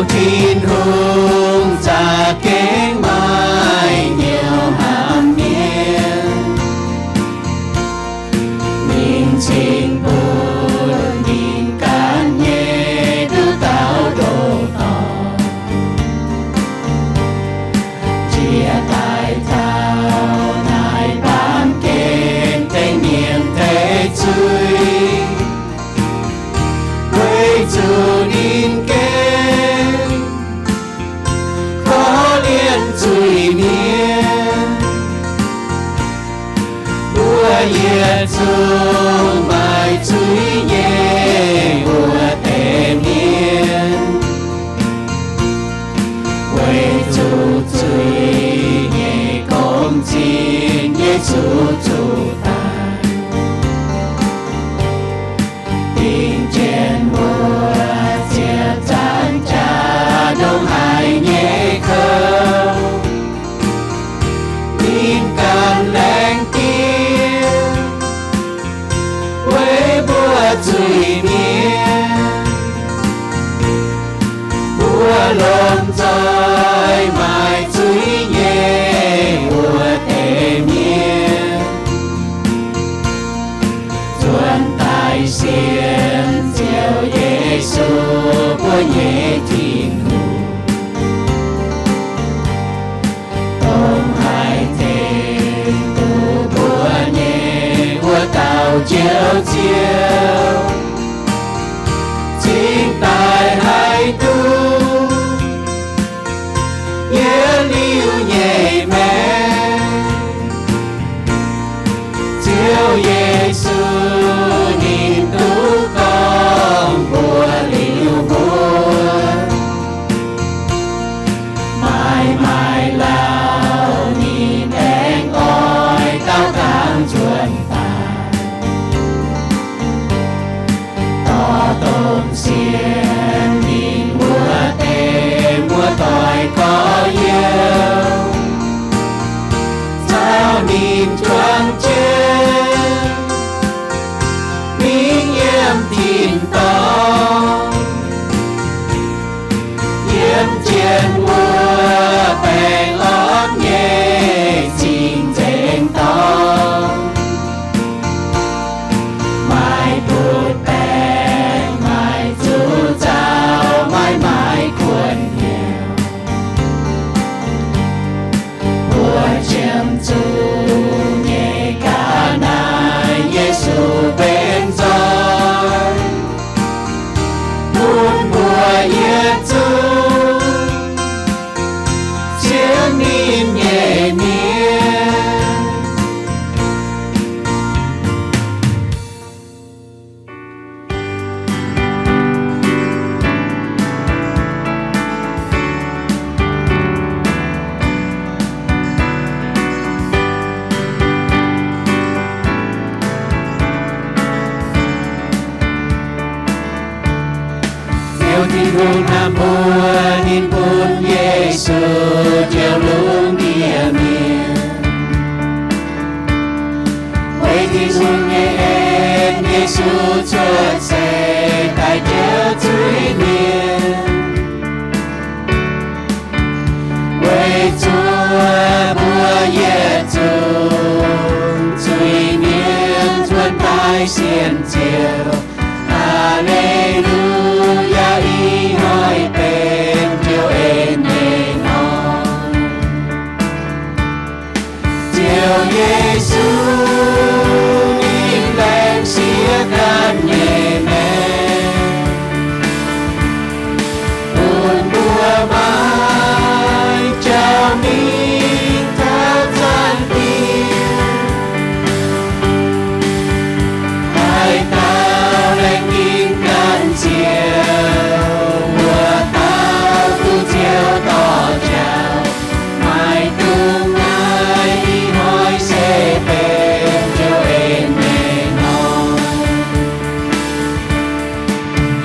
Tin-Hungh za'gengh maaih hnyouv hnamv mienh. Ninh cingx bun ninh ganh nyei duqv dauh ndoqc dorngx, njiec daaih taux naaiv baamh gen deic-mienh deic-zuiz, weic zuqc ninh gengh korv-lienh zuiz-mienh. Mbuo yietc zungv maaih zuiz nyei wuov deix mienh, weic zuqc zuiz nyei gong-zinh Yesu zuqc daic. Dingc jienv mbuo ziepc zanc jaax ndongc haaix nyei kouv, ninh ganh laengz diev weic mbuo zuiz-mienh. Mbuo lomh nzoih maaih zuiz nyei wuov deix mienh, nzuonx daaih sienx Ziouv Yesu, mbuo nyei Tin-Hungh, dongh haih tengx duqv mbuo nyei wuov dauh Njoux Ziouv, cingx daaih haih duqv yietc liuz nyei maengc. Ziouv Yesu ninh duqv gorngv mbuox liuz mbuo, maaih maaih lauh ninh aengx oix daaux dangx nzuonx daaih, dorh domh sienx ninh wuov deix muoz-doic gorx-youz caux ninh juang jienv mingh yiem tin-dorngh. Yiem jienv wuov baengh orn nyei cing-nzengc dorngh, maaih mbutv baengc, maaih zuqc nzauh, maaih maaih kuonx hnyouv. Mbuo qiemx zuqc nyei ga'naaiv Yesu benx nzoih bun mbuo yietc zungv sienx ninh nyei mienh. Ziouv Tin-Hungh hnamv mbuo, ninh bun Yesu njoux lungh ndiev mienh. Weic Tin-Hungh nyei en, Yesu cuotv seix daaih njoux zuiz-mienh, weic zuqc mbuo yietc zungv zuiz-mienh nzuonx daaih sienx Ziouv. Haa^le^lu^yaa, ih hnoi benx Ziouv en nyei hnoi. Ziouv Yesu ninh laengz sieqv ganh nyei maengc, bun mbuo maaih jauv mingh taux zanc diex. Haaix dauh laengz ninh ganh Ziouv, wuov dauh duqv Ziouv dorh jauv. Maiv dungx naaiv, ih hnoi se benx Ziouv en nyei hnoi.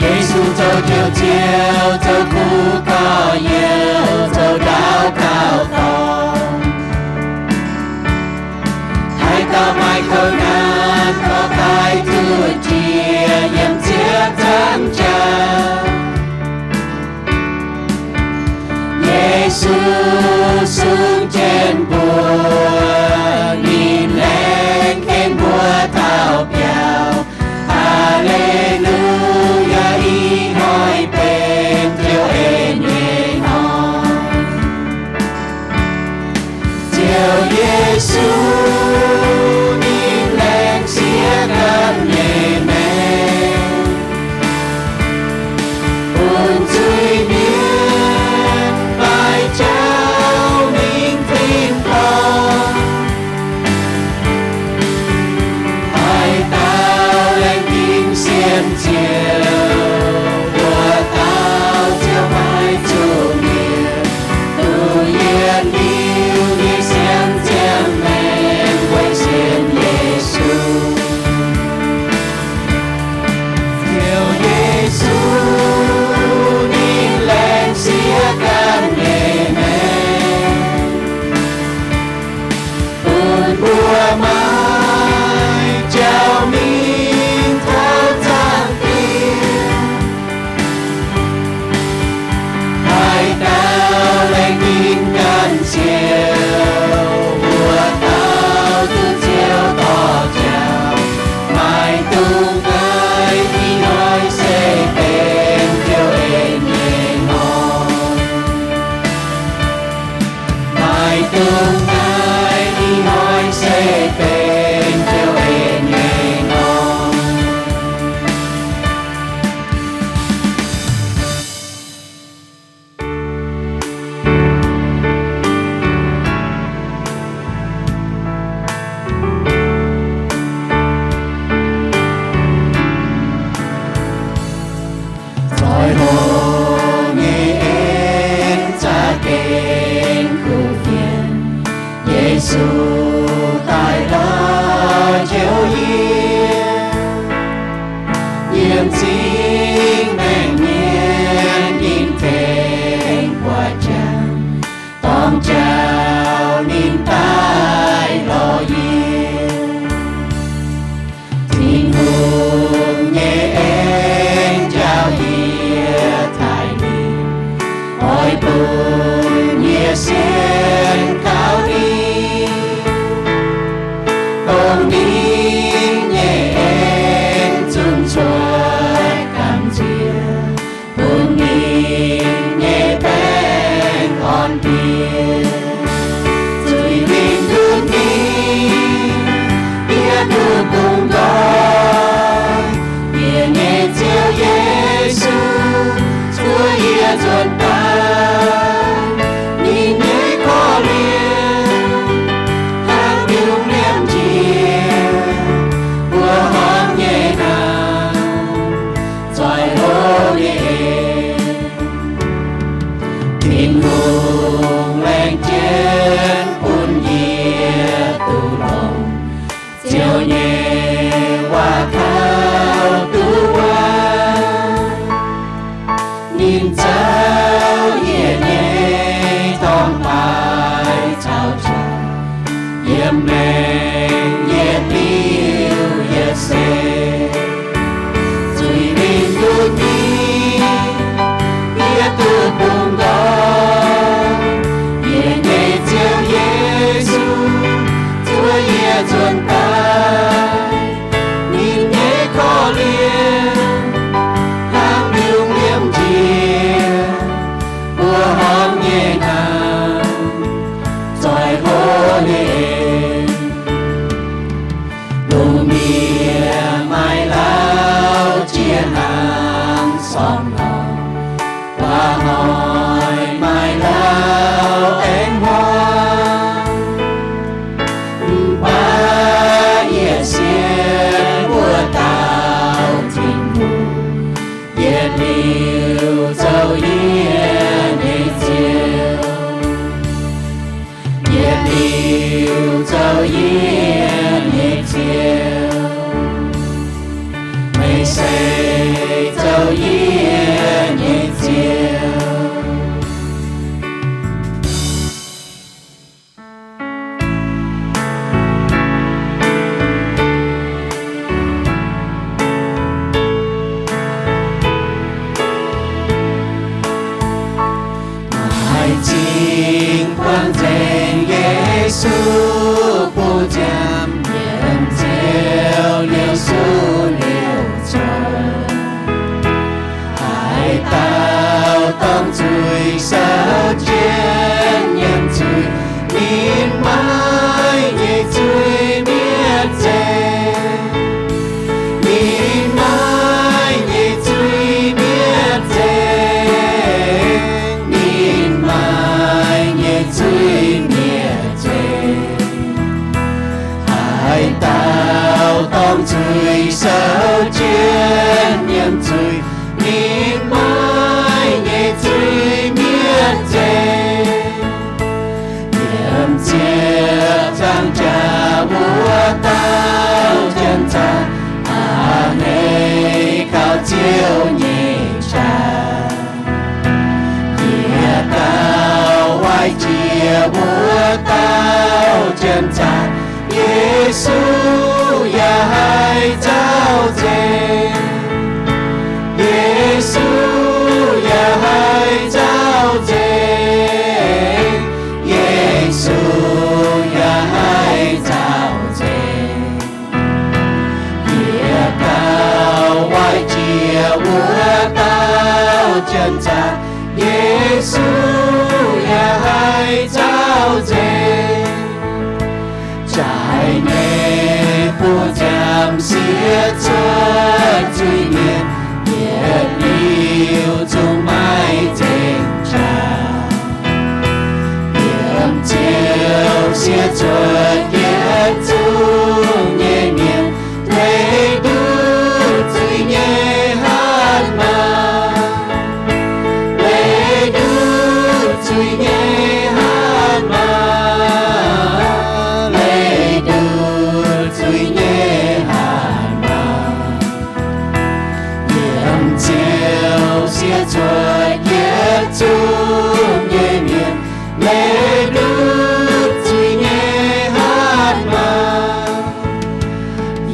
Yesu zoux Njoux Ziouv, zoux kuv gorx-youz, zoux ndaauv gauh dorngx. Haaix dauh maaih kouv naanc, dorh daaih duqv jiex yiem ziepc zanc jaax. Yesu sung jienv mbuo, ninh laengz kengx mbuo taux biaux. Haa^le^lu^yaa, ih hnoi benx Ziouv en nyei hnoi. Ziouv Yesu, ninh laengz sieqv ganh nyei maengc, bun zuiz-mienh maaih jauv mingh tin-dorngh. Haaix dauh laengz zingh sienx Ziouv, wuov dauh ziouc maaih zuqc mienh. Duqv yietc liuz nyei sienx ziangh maengc weic sienx Yesu. Ziouv Yesu, ninh laengz sieqv ganh nyei maengc, bun mbuo maaih jauv mingh taux zaangc Diex. Haaix dauh laengz zingh ganh Ziouv, wuov dauh duqv Ziouv dorh jauv. Maiv dungx naaiv ih hnoi se benx Ziouv en nyei hnoi. Maiv dungx naaiv ih hnoi se benx Ziouv en nyei hnoi. Zoih hlo nyei en za'gengh kuv fienx, Yesu daaih lorz Ziouv yie. Yiem cing maengc mienh ninh tengx buatc jangx, dorng jauv ninh daaih lorz yie. Tin-Hungh nyei en njaaux yie taaih ninh, oix bun yie sienx kaux ninh. Dongh ninh nyei en zunc cuotv gamh nziex, bun ninh nyei baengh orn-mbienc. Zuiz-mienh nduqc ninh, yie duqv bungx nqoi. Yie nyei Ziouv Yesu, zuov yie nzuonx daaih. Ninh nyei korv-lienh hnangv biungh liemh njiec, mbuo horpc nyei hnangv zoih hlo nyei en. Tin-Hungh laengz jienv bun yie duqv longc Ziouv nyei waac kaux duqv wuov. Ninh zouv yie nyei dorngx baaix caux jaax, yiem maengc yietc liuz yietc seix. Zuiz-mienh nduqc ninh, yie duqv bungx nqoi. Yie nyei Ziouv Yesu, zuov yie nzuonx daaih. Ninh nyei korv-lienh hnangv biungh liemh njiec, mbuo horpc nyei hnangv zoih hlo nyei en. Lungh ndiev maaih lauh jiex hnangv sormh norm, guaax hnoi maaih lauh aengx hmuangx. Mv baac yie sienx wuov dauh Tin-Hungh, yietc liuz zoux yie nyei Ziouv. Yietc liuz zoux yie nyei Ziouv. Meih se zoux yie nyei Ziouv. Maaih ziex zuiz sou jienv nyiemc zuiz, ninh maaih nyei zuiz mietc nzengc. Ninh maaih nyei zuiz mietc nzengc. Ninh maaih nyei zuiz mietc nzengc. Haaix dauh dorngc zuiz sou jienv nyiemc zuiz, ninh maaih nyei zuiz mietc nzengc. Yiem ziepc nzaangc jaax wuov dauh janx-zaqc, a'hneiv kaux Ziouv nyei qaqv. Yietc dauh waaic jiex wuov dauh janx-zaqc, Yesu yaac haih nzauh nzengc. Yesu yaac haih nzauh nzengc. Yesu yaac haih nzauh nzengc. Yietc dauh waaic jiex wuov dauh janx-zaqc, Yesu yaac haih nzauh nzengc. Jaaix nyei buoz-nziaamv siev cuotv zuiz-mienh, yietc liuz zungv maiv nzengc jaax. Yiem Ziouv siev cuotv yietc zungv nyei mienh, leiz nduqc zuiz nyei hatc maaz. Leiz nduqc zuiz nyei hatc maaz. Leiz nduqc zuiz nyei hatc maaz. Yiem Ziouv siev cuotv yietc zungv nyei mienh, leiz nduqc zuiz nyei hatc maaz.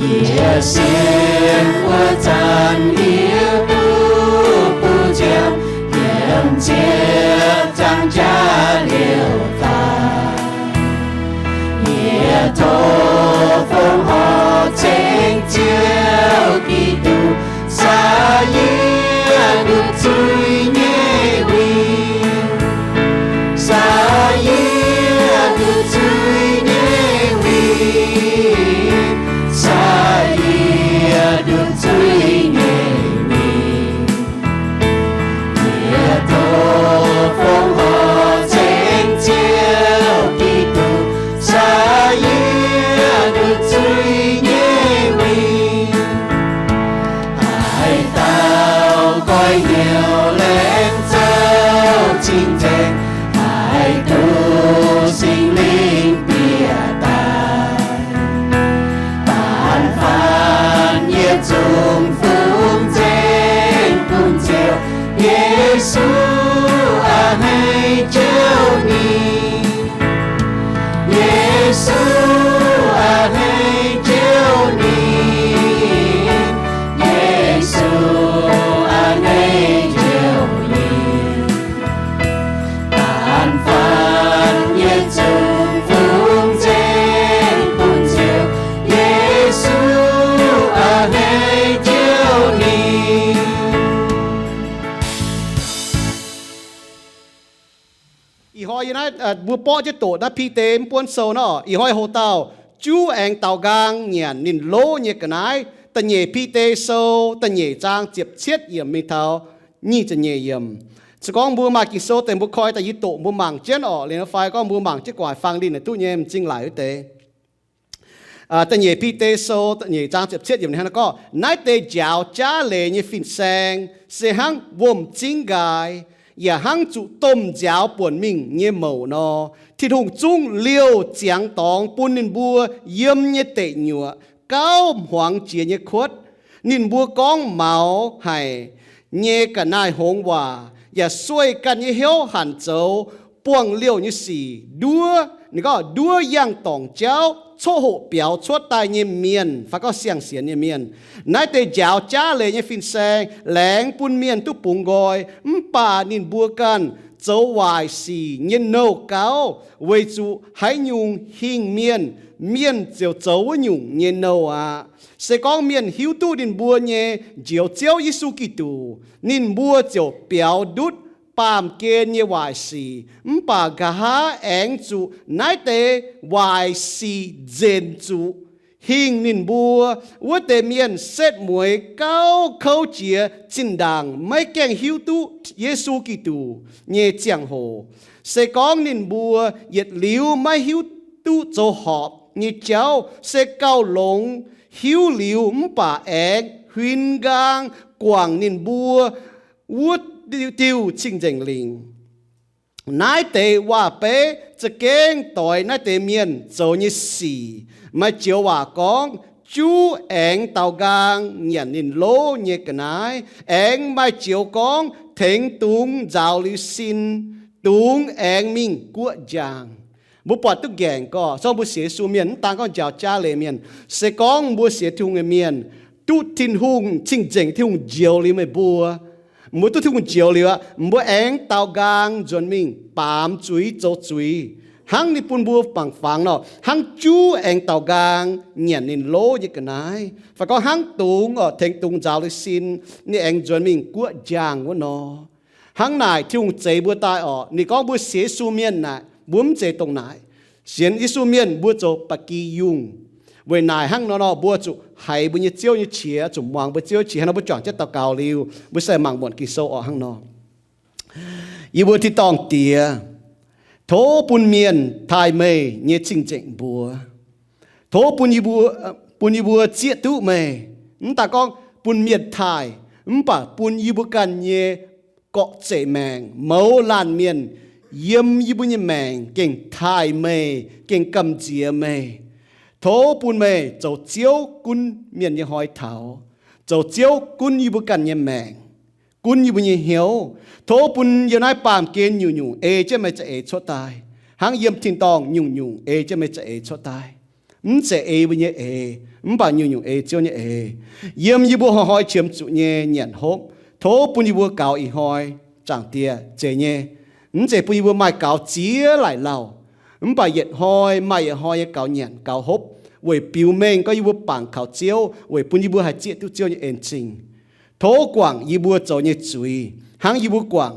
Yietc sienx wuov zanc yie duqv bun ziangx, yiem ziepc nzaangc jaax liouc daaih. Yie tov fongc horc ceng Ziouv Giduc, saa yie nduqc zuiz nyei win. Saa yie nduqc zuiz nyei win. Saa yie nduqc zuiz nyei win. Yie tov fongc horc ceng Ziouv Giduc, saa yie nduqc zuiz nyei win. Haaix dauh goiv hnyouv laengz zouv cing-nzengc, haih duqv Singx Lingh bieqc daaih. Baanc faanv yietc zungv fungx nzengc bun Ziouv. Yesu a'hneiv jouh ninh. Yesu a'hneiv jouh ninh. Yesu a'hneiv jouh ninh. Baanc faanv yietc zungv fungx nzengc bun Ziouv. Yesu a'hneiv jouh ninh. Ih hnoi yie naaiv, mbuo borqv jienv doqc naaiv Bide mv buonv sou naaiv oc. Ih hnoi hoc dauh juv aengx daaux nqaang nyanc ninh lov nyei ga'naaiv. Da'nyeic Bide sou da'nyeic zaang ziepc cietv yiemc mingh taux nyic ziepc nyeic yiemc. Se gorngv mbuo maaih Ging-Sou deix mbuo koi daaih yie doqc mbuo mangc jienv oc. Liuz fai gorngv mbuo mangc jienv gu'nguaaic fang linh naaic duqv nyei m'zing laic wuov deix. Da'nyeic Bide sou da'nyeic zaang ziepc cietv yiemc hnangv naaiv gorngv, naaiv deix njaaux jaav leiz nyei fin-saeng se hnangv wuom-zingv nqaai, yaac hnangv zuqc domh nziaaux buonc mingh nyei mouc nor. Tin-Hungh zungv liouh ziangx dorngx bun ninh mbuo yiem nyei deic nyuoqc gauh hmuangx jiex nyei kuotv. Ninh mbuo gorngv maux haic nyei ga'naaiv-hngongx waac, yaac sueih ganh nyei hnyouv hanc zoux buangh liouh nyei sic nduov, ninh gorngv nduov yangh dorngc jauv coqv hoqc biaux cuotv daaih nyei mienh fai gorngv siang-sienx nyei mienh. Naaiv deix njaaux jaav leiz nyei fin-saeng laengz bun mienh duqv bungx nqoi, mv baac ninh mbuo ganh zoux waaic sic nyei nouh gauv, weic zuqc haaix nyungc hingh mienh, mienh ziouc zoux wuov nyungc nyei nouh aqv. Se gorngv mienh hiuv duqv ninh mbuo nyei Njoux Ziouv Yesu Giduc, ninh mbuo ziouc biaux ndutv baamh gen nyei waaic sic, mv baac nqa'haav aengx zuqc naaiv deix waaic sic nzenc zuqc hingh ninh mbuo. Wuov deix mienh setv mueiz gauh kouv jiex zinh ndaangc maiv gaengh hiuv duqv Yesu Giduc nyei ziangh hoc. Se gorngv ninh mbuo yietc liuz maiv hiuv duqv zoux horpc nyei jauv, se gauh longx hiuv liuz mv baac aengx huin nqaang guangc ninh mbuo wuov diuh cing-nzengc lingc. Naaiv deix waac-beiv za'gengh doix naaiv deix mienh zoux nyei sic. Maaih joux waac gorngv, juv aengx daaux nqaang nyanc ninh lov nyei ga'naaiv. Aengx maaih joux gorngv, tengx dungz nzaaux liuz sin, dungz aengx mingh guoqv njang. Mbuo buatc duqv nqaengc gorqv, zorqv mbuo sienx Yesu mienh, mv daan gorngv njaaux jaav leiz mienh, se gorngv mbuo sienx Tin-Hungh nyei mienh, duqv Tin-Hungh cing-nzengc, Tin-Hungh njoux liuz meih mbuo, mbuo duqv Tin-Hungh njoux liuz aqv, mbuo aengx daaux nqaang nzuonx mingh baamz zuiz zoux zuiz, hnangv ninh bun mbuo bangc fangx nor, hnangv juv aengx daaux nqaang nyanc ninh lov nyei ga'naaiv, fai gorngv hnangv dungz oc, tengx dungz nzaaux liuz sin, ninh aengx nzuonx mingh guoqv njang wuov nor. Hnangv naaic Tin-Hungh zeix mbuo daaih oc. Ninh gorngv mbuo sienx Yesu mienh naaic, mbuo mv zeiz dongh naaic. Sienx Yesu mienh mbuo zoux ba'gi yungh. Weic naaic hnangv nor nor mbuo zuqc haiz mbuo nyei Ziouv nyei qiex, zuqc muangx mbuo Ziouv qiex. Hnangv nor mbuo juangc jienv daux gaux liuz, mbuo se mangc muonc Ging-Sou oc hnangv nor. Yie mbuo tin-dorngh Diex, tov bun mienh taaih meih nyei cing-nzengc mbuox. Tov bun yie mbuo, bun yie mbuo zieqv duqv meih. Mv daan gorngv bun mienh taaih, mv baac bun yie mbuo ganh nyei gorqv-zeic maengc, mouz laanh mienh, yiem yie mbuo nyei maengc gengh taaih meih, gengh gamh nziex meih. Tov bun meih zoux Ziouv gunv mienh nyei hnoi taux, zoux Ziouv gunv yie mbuo ganh nyei maengc, gunv yie mbuo nyei hnyouv. Tov bun yiem naaiv baamh gen nyungc-nyungc ei jienv meih za'eix cuotv daaih, hnangv yiem tin-dorngh nyungc-nyungc ei jienv meih za'eix cuotv daaih. Mv zeiz ei mbuo nyei eix, mv baac nyungc-nyungc ei Ziouv nyei eix. Yiem yie mbuo hnoi-hnoi qiemx zuqc nyei nyanc hopv, tov bun yie mbuo gaux ih hnoi, Zaangc Diex, zeiz nyei. Mv zeiz bun yie mbuo maaih gaux ziex laaic lauh, mv baac yietc hnoi maaih yietc hnoi nyei gaux nyanc gaux hopv, weic biux mengh gorngv yie mbuo bangc kaux Ziouv, weic bun yie mbuo haih zieqv duqv Ziouv nyei en-zingh. Tov guangc yie mbuo zoux nyei zuiz, hnangv yie mbuo guangc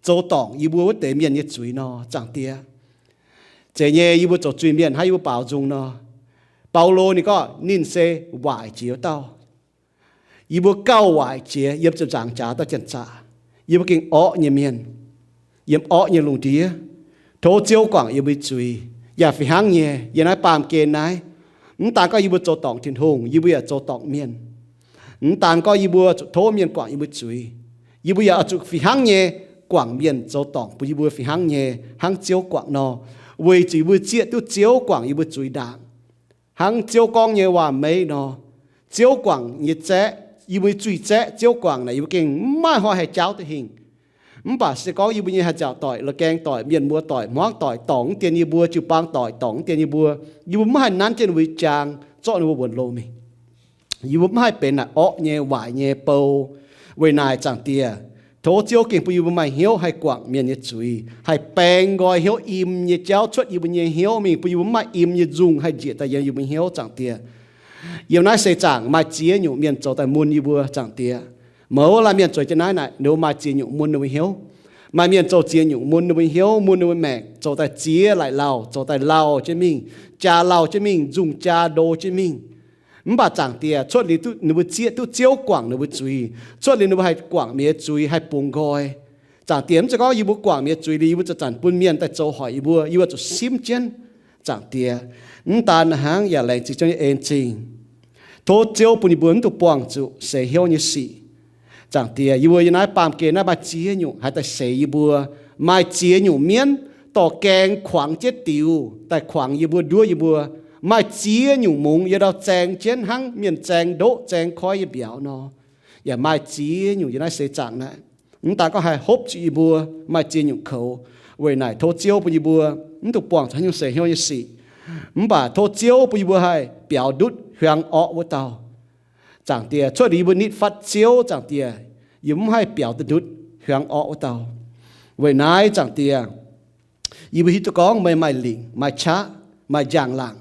zoux dorngc yie mbuo wuov deix mienh nyei zuiz nor, Zaangc Diex. Zeiz nyei, yie mbuo zoux zuiz-mienh hnangv yie mbuo baaux nzung nor. Baulo ninh gorngv ninh se waaic jiex wuov dauh. Yie mbuo gauh waaic jiex yiem ziepc nzaangc jaax dauh janx-zaqc. Yie mbuo gengh orqv nyei mienh, yiem orqv nyei lungh ndiev. Tov Ziouv guangc yie mbuo nyei zuiz. Yaac fih hnangv nyei, yiem naaiv baamh gen naaiv, mv daan gorngv yie mbuo zoux dorngc Tin-Hungh, yie mbuo yaac zoux dorngc mienh. Mv daan gorngv yie mbuo zuqc tov mienh guangc yie mbuo zuiz, yie mbuo yaac oix zuqc fih hnangv nyei guangc mienh zoux dorngc bun yie mbuo fih hnangv nyei, hnangv Ziouv guangc nor, weic zuqc yie mbuo zieqv duqv Ziouv guangc yie mbuo zuiz ndaangc. Hnangv Ziouv gorngv nyei waac-meiv nor, Ziouv guangc nyei zaeqv, yie mbuo nyei zuiz zaeqv Ziouv guangc naaic, yie mbuo gengh mv maaih hnoi haih jaauv duqv hingh. Mv baac se gorngv yie mbuo nyei haih nziaauc doic, la'gaeng doic, mienh muoz doic, hmuangv doic, dorngc wuov dien yie mbuo, jiu-baang doic, dorngc wuov dien yie mbuo, yie mbuo mv haih nanv jienv ninh mbuo nyei jaang zorqv ninh mbuo wuonx loh mingh. Yie mbuo mv haih benx naaic orqv nyei, waaic nyei bou. Weic naaic, Zaangc Diex, tov Ziouv gengh bun yie mbuo maaih hnyouv haih guangc mienh nyei zuiz, haih baeng nqoi hnyouv im nyei jauv cuotv yie mbuo nyei hnyouv mingh, bun yie mbuo mv maaih im nyei nzungh haih njiec daaih yiem yie mbuo hnyouv, Zaangc Diex. Yiem naaiv seix zaangc maaih ziex nyungc mienh zoux daaih mun yie mbuo, Zaangc Diex. Mouz laanh mienh zueiz jienv naaiv naaic, ninh mbuo maaih ziex nyungc mun ninh mbuo hnyouv. Maaih mienh zoux ziex nyungc mun ninh mbuo hnyouv, mun ninh mbuo maengc, zoux daaih ziex laaic lauh, zoux daaih lauh jienv mingh, jaa lauh jienv mingh, nzungh jaa ndo jienv mingh. Mv baac Zaangc Diex, cuotv liuz duqv ninh mbuo zieqv duqv Ziouv guangc ninh mbuo zuiz, cuotv liuz ninh mbuo haih guangc mienh nyei zuiz, haih bungx nqoi. Zaangc Diex, mv zeiz gorngv yie mbuo guangc mienh nyei zuiz liuz yie mbuo zanc-zanc bun mienh daaih zoux hoic yie mbuo, yie mbuo zuqc simv jienv. Zaangc Diex, mv daan hnangv yaac laengz zingh Ziouv nyei en-zingh. Tov Ziouv bun yie mbuo mv dungx buangh zuqc seix hnyouv nyei sic. Zaangc Diex, yie mbuo yiem naaiv baamh gen naaiv maaih ziex nyungc haih daaih seix yie mbuo. Maaih ziex nyungc mienv dorh gaeng kuangx jienv diux daaih kuangx yie mbuo, nduov yie mbuo. Maaih ziex nyungc mungz yiem ndau zaeng jienv hnangv mienh zaeng ndoqv zaeng koiv nyei mbiauz nor. Yaac maaih ziex nyungc yiem naaiv seix zaangc naaiv, mv daan gorngv haih hopv zuqc yie mbuo, maaih ziex nyungc koux. Weic naaic tov Ziouv bun yie mbuo mv dungx buangh zuqc haaix nyungc seix hnyouv nyei sic, mv baac tov Ziouv bun yie mbuo haih biaux ndutv hiuang orqv wuov dauh. Zaangc Diex, cuotv liuz yie mbuo nitv fatv Ziouv, Zaangc Diex, yie mbuo mv haih biaux duqv ndutv hiuang orqv wuov dauh. Weic naaiv, Zaangc Diex, yie mbuo hiuv duqv gorngv meih maaih lingc, maaih qaqv, maaih njang-laangc.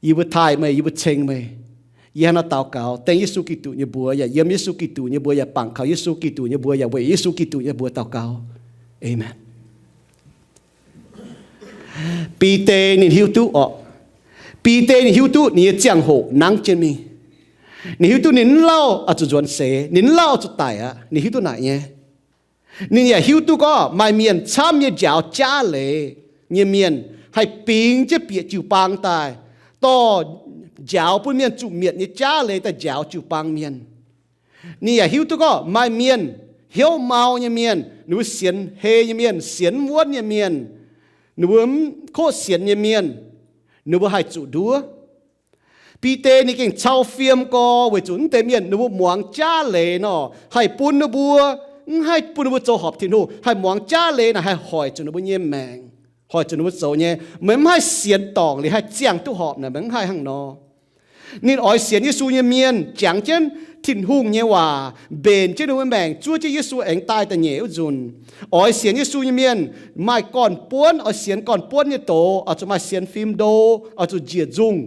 Yie mbuo taaih meih, yie mbuo ceng meih. Yie hnangv naaiv daux gaux dengv Yesu Giduc nyei mbuox, yaac yiem Yesu Giduc nyei mbuox, yaac bangc kaux Yesu Giduc nyei mbuox, yaac weic Yesu Giduc nyei mbuox daux gaux. Aamen. Bide ninh hiuv duqv oc. Bide ninh hiuv duqv ninh nyei ziangh hoc nangv jienv mingh. Ninh hiuv duqv ninh mv lauh oix zuqc nzuonx seix, ninh mv lauh oix zuqc daic aqv. Ninh hiuv duqv naaic nyei. Ninh yaac hiuv duqv gorngv maaih mienh camv nyei njaaux jaav leiz nyei mienh haih bingx jienv bieqc jiu-baang daaih, dorh njaaux bun mienh zuqc mietc nyei jaav leiz daaih njaaux jiu-baang mienh. Ninh yaac hiuv duqv gorngv maaih mienh hnyouv mau nyei mienh, ninh mbuo sienx hei nyei mienh, sienx mv wuonv nyei mienh, ninh mbuo mv koqv sienx nyei mienh, ninh mbuo haih zuqc nduov. Bide ninh gengh cau fiem gorx weic zuqc mv deix mienh ninh mbuo muangx jaav leiz nor, haih bun ninh mbuo, mv haih bun ninh mbuo zoux horpc Tin-Hungh, haih muangx jaav leiz naaic haih hoic zuqc ninh mbuo nyei maengc, hoic zuqc ninh mbuo zoux nyei. Meih mv haih sienx dorngc liuz haih ziangh duqv horpc naaic, meih mv haih hnangv nor. Ninh oix sienx Yesu nyei mienh jangx jienv Tin-Hungh nyei waac, mbenc jienv ninh mbuo maengc, zuov jienv Yesu aengx daaih da'nyeic wuov nzunc. Oix sienx Yesu nyei mienh maaih gorn-buonv, oix sienx gorn-buonv nyei doz, oix zuqc maaih sienx fim ndo, oix zuqc njiec nzungh.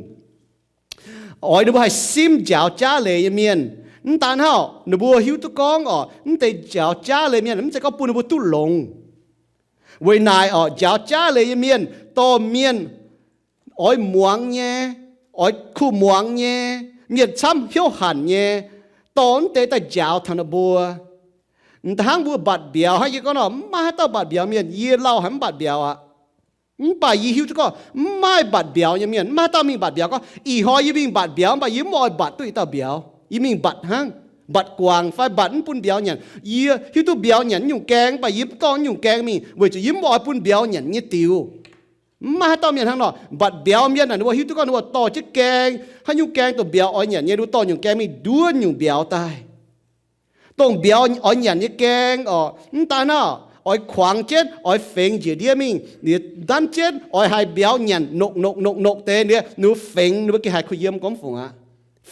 Oix ninh mbuo haih simv njaaux jaav leiz nyei mienh. Mv daan hnangv, ninh mbuo hiuv duqv gorngv oc, mv deix njaaux jaav leiz mienh mv zeiz gorngv bun ninh mbuo duqv longx. Weic naaic oc, njaaux jaav leiz nyei mienh dorh mienh oix muangx nyei, oix kuh muangx nyei, mienh camv hnyouv hanc nyei, dorh mv deix daaih njaaux taux ninh mbuo. M'daaih hnangv mbuo mbatc mbiauz hnangv, yie gorngv nor, mv maaih haaix dauh mbatc mbiauz mienh, yie lauh haic mv mbatc mbiauz aqv. Mv baac yie hiuv duqv gorngv mv maaih mbatc mbiauz nyei mienh, mv maaih haaix dauh mingh mbatc mbiauz gorngv, ih hnoi yie mingh mbatc mbiauz, mv baac yie mv oix mbatc duqv i dauh mbiauz. Yie mingh mbatc hnangv, mbatc guangc fai mbatc mv bun mbiauz nyanc. Yie hiuv duqv mbiauz nyanc nyungc gaeng, mv baac yie mv dorh nyungc gaeng mingh weic zuqc yie mv oix bun mbiauz nyanc nyei diux. Mv maaih haaix dauh mienh hnangv nor. Mbatc mbiauz mienh naaic, ninh mbuo hiuv duqv gorngv ninh mbuo dorh jienv gaeng, haaix nyungc gaeng dongh mbiauz oix nyanc nyei, ninh mbuo dorh nyungc gaeng mingh nduov nyungc mbiauz daaih. Dongh mbiauz oix nyanc nyei gaeng oc, mv daan hnangv, oix kuangx jienv, oix fengx njiec ndiev mingh, liuz nanv jienv oix haih mbiauz nyanc nokc nokc nokc nokc deix, ninh mbuo fengx, ninh mbuo gengh haih kuh yiem gormx fungc aqv.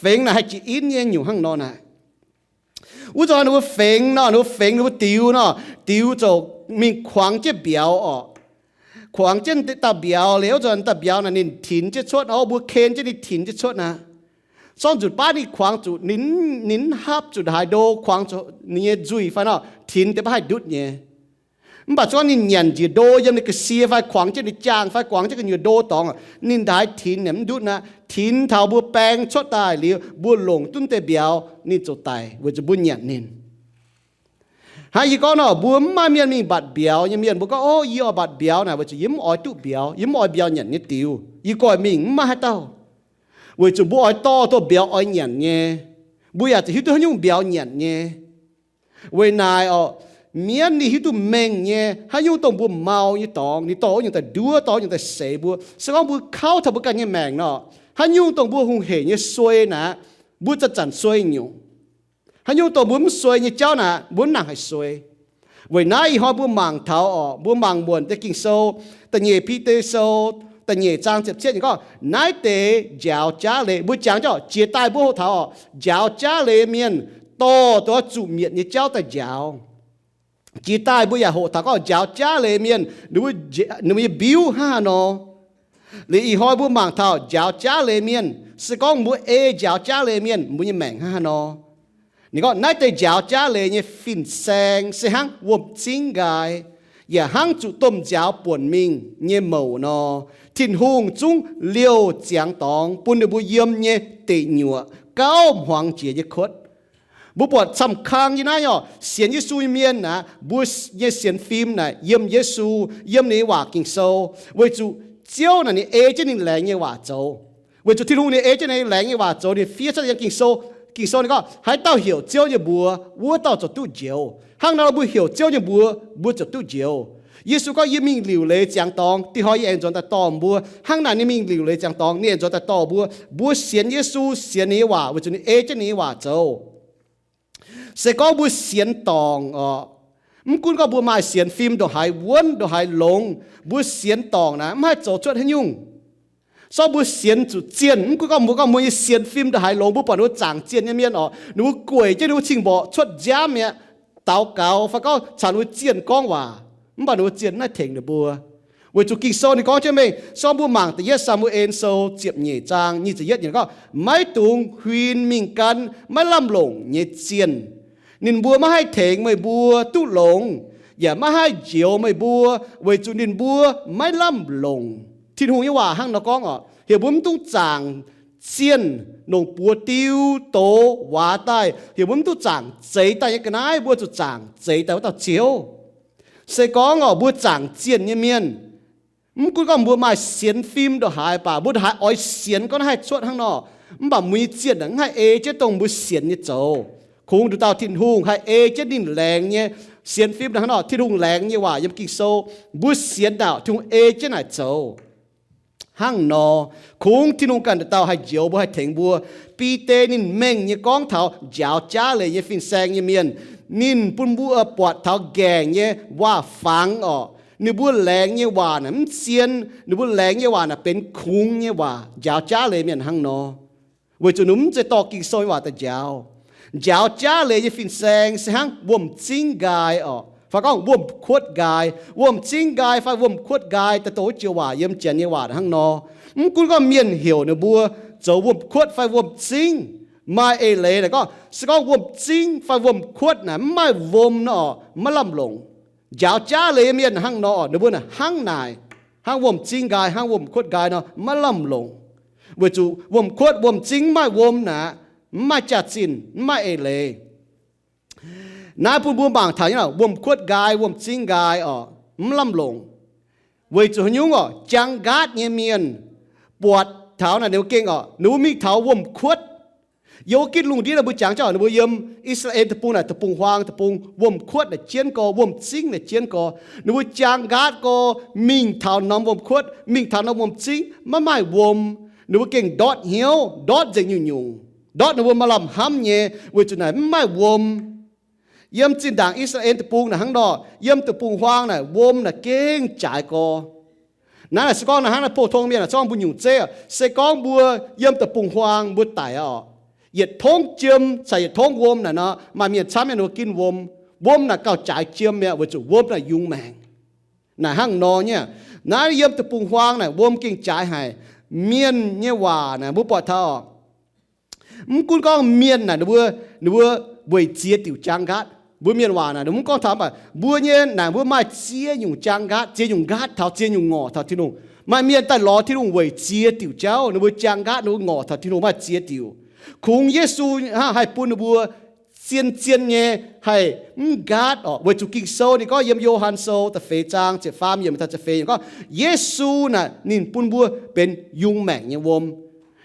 Fengx naaic haih jiex inv nyei nyungc hnangv nor naaic. Wuov zanc ninh mbuo fengx nor, ninh mbuo fengx ninh mbuo diux nor, diux ziouc mingh kuangx jienv mbiauz oc. Kuangx jienv dauh mbiauz liuz, wuov zanc dauh mbiauz naaic ninh tinx jienv cuotv oc, mbuo ken jienv ninh tinx jienv cuotv aqv. Zorqv nzunc baav ninh kuangx zuqc, ninh, ninh mv hapv zuqc haaix ndo, kuangx zuqc ninh nyei nzuih fai nor, tinx deix baav haih ndutv nyei. Mv baac se gorngv ninh nyanc njiec ndo yiem ninh ga'sie fai kuangx jienv ninh jaangh fai kuangx jienv gu'nyuoz ndo dorngx, ninh haaix tinx yaac mv ndutv aqv. Tinx taux mbuo baeng cuotv daaih liuz, mbuo longc duqv deix mbiauz, ninh ziouc daic weic zuqc mbuo nyanc ninh. Hnangv yie gorngv nor, mbuo mv maaih mienh mingh mbatc mbiauz nyei mienh, mbuo gorngv, ov, yie oix mbatc mbiauz naaic weic zuqc yie mv oix duqv mbiauz, yie mv oix mbiauz nyanc nyei diux, yie goiv mingh mv maaih haaix dauh. Weic zuqc mbuo oix dorh dongh mbiauz oix nyanc nyei. Mbuo yaac zuqc hiuv duqv haaix nyungc mbiauz nyanc nyei. Weic naaic oc, mienv ninh hiuv duqv mengh nyei, haaix nyungc dongh mbuo mau nyei dorngx, ninh dorh wuov nyungc daaih nduov, dorh wuov nyungc daaih seix mbuo. Se gorngv mbuo kauv taux mbuo ganh nyei maengc nor, haaix nyungc dongh mbuo hungh heic nyei suei naaic, mbuo zanc-zanc suei nyungc. Haaix nyungc dongh mbuo mv suei nyei jauv naaic, mbuo mv nangc haih suei. Weic naaiv ih hnoi mbuo mangc taux oc, mbuo mangc muonc deix Ging-Sou, da'nyeic Bide Sou, da'nyeic zaang ziepc cietv nyei gorngv, naaiv deix njaaux jaav leiz, mbuo jangx jauv jiex daaih mbuo hoqc taux oc, njaaux jaav leiz mienh dorh dongh zuqc mietc nyei jauv daaih njaaux. Jiex daaih mbuo yaac hoqc taux gorngv njaaux jaav leiz mienh, ninh mbuo nyei mbiuv hnangv haaix nor. Liuz ih hnoi mbuo mangc taux njaaux jaav leiz mienh, se gorngv mbuo ei njaaux jaav leiz mienh, mbuo nyei maengc hnangv haaix nor. Ninh gorngv naaiv deix njaaux jaav leiz nyei fin-saeng se hnangv wuom-zingv nqaai, yaac hnangv zuqc domh nziaaux buonc mingh nyei mouc nor. Tin-Hungh zungv liouh ziangx dorngx bun ninh mbuo yiem nyei deic nyuoqc gauh hmuangx jiex nyei kuotv. Mbuo buatc camv kang nyei naaiv oc, sienx Yesu nyei mienh aqv, mbuo nyei sienx fim naaic yiem Yesu, yiem ninh nyei waac Ging-Sou, weic zuqc Ziouv naaic ninh ei jienv ninh laengz nyei waac zoux. Weic zuqc Tin-Hungh ninh ei jienv ninh laengz nyei waac zoux, ninh fiev cuotv yiem Ging-Sou. Ging-Sou ninh gorngv, haaix dauh heuc Ziouv nyei mbuox, wuov dauh ziouc duqv njoux. Hnangv naaiv mbuo heuc Ziouv nyei mbuox, mbuo ziouc duqv njoux. Yesu gorngv, yie mingh liuc leiz ziangx dorngx, dinh hnoi yie aengx nzuonx daaih dorh mbuo. Hnangv naaic ninh mingh liuc leiz ziangx dorngx, ninh aengx nzuonx daaih dorh mbuo. Mbuo sienx Yesu, sienx ninh nyei waac weic zuqc ninh ei jienv ninh nyei waac zoux. Se gorngv mbuo sienx dorngc oc, mv gunv gorngv mbuo maaih sienx fim ndongc haaix wuonv ndongc haaix longx, mbuo sienx dorngc naaic mv haih zoux cuotv haaix nyungc. Sorng mbuo sienx zuqc zienh, mv gunv gorngv mbuo gorngv mbuo nyei sienx fim ndongc haaix longx, mbuo buatc ninh mbuo zaangc zienh nyei mienh oc, ninh mbuo gueic jienv ninh mbuo cing-mborqc cuotv nziaamv mi'aqv, daux gaux fai gorngv caux ninh mbuo zienh gorngv waac, mv baac ninh mbuo zienh mv haih tengx ninh mbuo. Weic zuqc Ging-Sou ninh gorngv jienv mengh, sorng mbuo mangc da'yietv Saa^mu^en Sou ziepc nyeic zaang nyic ziepc yietv yiemc gorngv, maiv dungx huin mingh gan maiv lamh longc nyei zienh. Ninh mbuo maiv haih tengx meih mbuo duqv longx. yaac maiv haih njoux meih mbuo, weic zuqc ninh mbuo maiv lamh longc. Tin-Hungh nyei waac hnangv nor gorngv oc, heuc mbuo mv dungx zaangc zienh longc buoz diu doz waac daaih, heuc mbuo mv dungx zaangc zeix daaih nyei ga'naaiv, mbuo zuqc zaangc zeix daaih wuov dauh Ziouv. Se gorngv oc, mbuo zaangc zienh nyei mienh, mv gunv gorngv mbuo maaih sienx fim ndongc haaix baac mbuo ndongc haaix oix sienx gorngv haih cuotv hnangv nor, mv baac mbuo nyei zienh mv haih ei jienv dongh mbuo sienx nyei zoux. Kungx nduqc dauh Tin-Hungh haih ei jienv ninh laengz nyei sienx fim hnangv nor, Tin-Hungh laengz nyei waac yiem Ging-Sou, mbuo sienx ndaauc Tin-Hungh ei jienv naaic zoux. Hnangv nor, kungx Tin-Hungh ganh dauh haih njoux mbuo, haih tengx mbuo. Bide ninh mengh nyei gorngv taux njaaux jaav leiz nyei fin-saeng nyei mienh, ninh bun mbuo buatc taux nqaengc nyei waac-fangx oc. Ninh mbuo laengz nyei waac naaic mv zien, ninh mbuo laengz nyei waac naaic benx kungx nyei waac. Njaaux jaav leiz mienh hnangv nor, weic zuqc ninh mv zeiz dorh Ging-Sou nyei waac daaih njaaux. Njaaux jaav leiz nyei fin-saeng se hnangv wuom-zingv nqaai oc, fai gorngv wuom-kuotv nqaai. Wuom-zingv nqaai fai wuom-kuotv nqaai daaih dongh wuov joux waac yiem Janx nyei waac hnangv nor. Mv gunv gorngv mienh heuc ninh mbuo zoux wuom-kuotv fai wuom-zingv, maaih eix leiz naaic gorngv, se gorngv wuom-zingv fai wuom-kuotv naaic mv maaih wuom nor, maiv lamh longc. Njaaux jaav leiz mienh hnangv nor, ninh mbuo naaic hnangv naaic, hnangv wuom-zingv nqaai, hnangv wuom-kuotv nqaai nor, maiv lamh longc. Weic zuqc wuom-kuotv wuom-zingv mv maaih wuom naaic, mv maaih jaax-zinh, mv maaih eix leiz. Naaiv bun mbuo mangc taux nyei wuom-kuotv nqaai, wuom-zingv nqaai oc, mv lamh longc. Weic zuqc haaix nyungc oc, jaang nqaatv nyei mienh buatc taux naaic ninh mbuo gengh oc, ninh mbuo mingh taux wuom-kuotv. Yiem wuov gitv lungh ndiev naaic mbuo jangx jauv, ninh mbuo yiem I^saa^laa^en Deic-Bung naaic deic-bung-huaang deic-bung, wuom-kuotv naaic jienv gorx, wuom-zingv naaic jienv gorx. Ninh mbuo jaang nqaatv gorx, mingh taux norm wuom-kuotv, mingh taux norm wuom-zingv, maiv maaih wuom. Ninh mbuo gengh ndortv hnyouv, ndortv nzengc nyungc-nyungc, ndortv ninh mbuo maaih lamh hnamv nyei, weic zuqc naaic mv maaih wuom. Yiem zinh ndaangc I^saa^laa^en Deic-Bung naaic hnangv nor, yiem deic-bung-huaang naaic wuom naaic gengh jaaix gorx. Naaiv naaic se gorngv naaic hnangv naaiv pou-tong mienh naaic, se gorngv mbuo nyungc zeiv, se gorngv mbuo yiem deic-bung-huaang mbuo daic oc, yietc tongv jiem caux yietc tongv wuom naaic nor, maaih mienh camv mienh ninh mbuo ginv wuom. Wuom naaic gauh jaaix jiem mi'aqv, weic zuqc wuom naaic yungz maengc. Naaic hnangv nor nyei. Naaiv yiem deic-bung-huaang naaic wuom gengh jaaix haic. Mienh nyei waac naaic mbuo buatc taux oc, mv gunv gorngv mienh naaic ninh mbuo, ninh mbuo weic ziex diuc jaang nqaatv. Mbuo mienh waac naaic ninh mbuo mv gorngv taux, mv baac mbuo nyei naaic mbuo maaih ziex nyungc jaang nqaatv, ziex nyungc nqaatv taux, ziex nyungc ngorc taux Tin-Hungh. Maaih mienh daaih lorz Tin-Hungh weic ziex diuc jauv, ninh mbuo jaang nqaatv, ninh mbuo ngorc taux Tin-Hungh maaih ziex diuc. Kungx Yesu hnangv haih bun ninh mbuo zien-zien nyei haih mv nqaatv oc, weic zuqc Ging-Sou ninh gorngv yiem Yo^han Sou da'feix zaang ziepc faam yiemc taux ziepc feix yiemc gorngv, Yesu naaic ninh bun mbuo benx yungz maengc nyei wuom.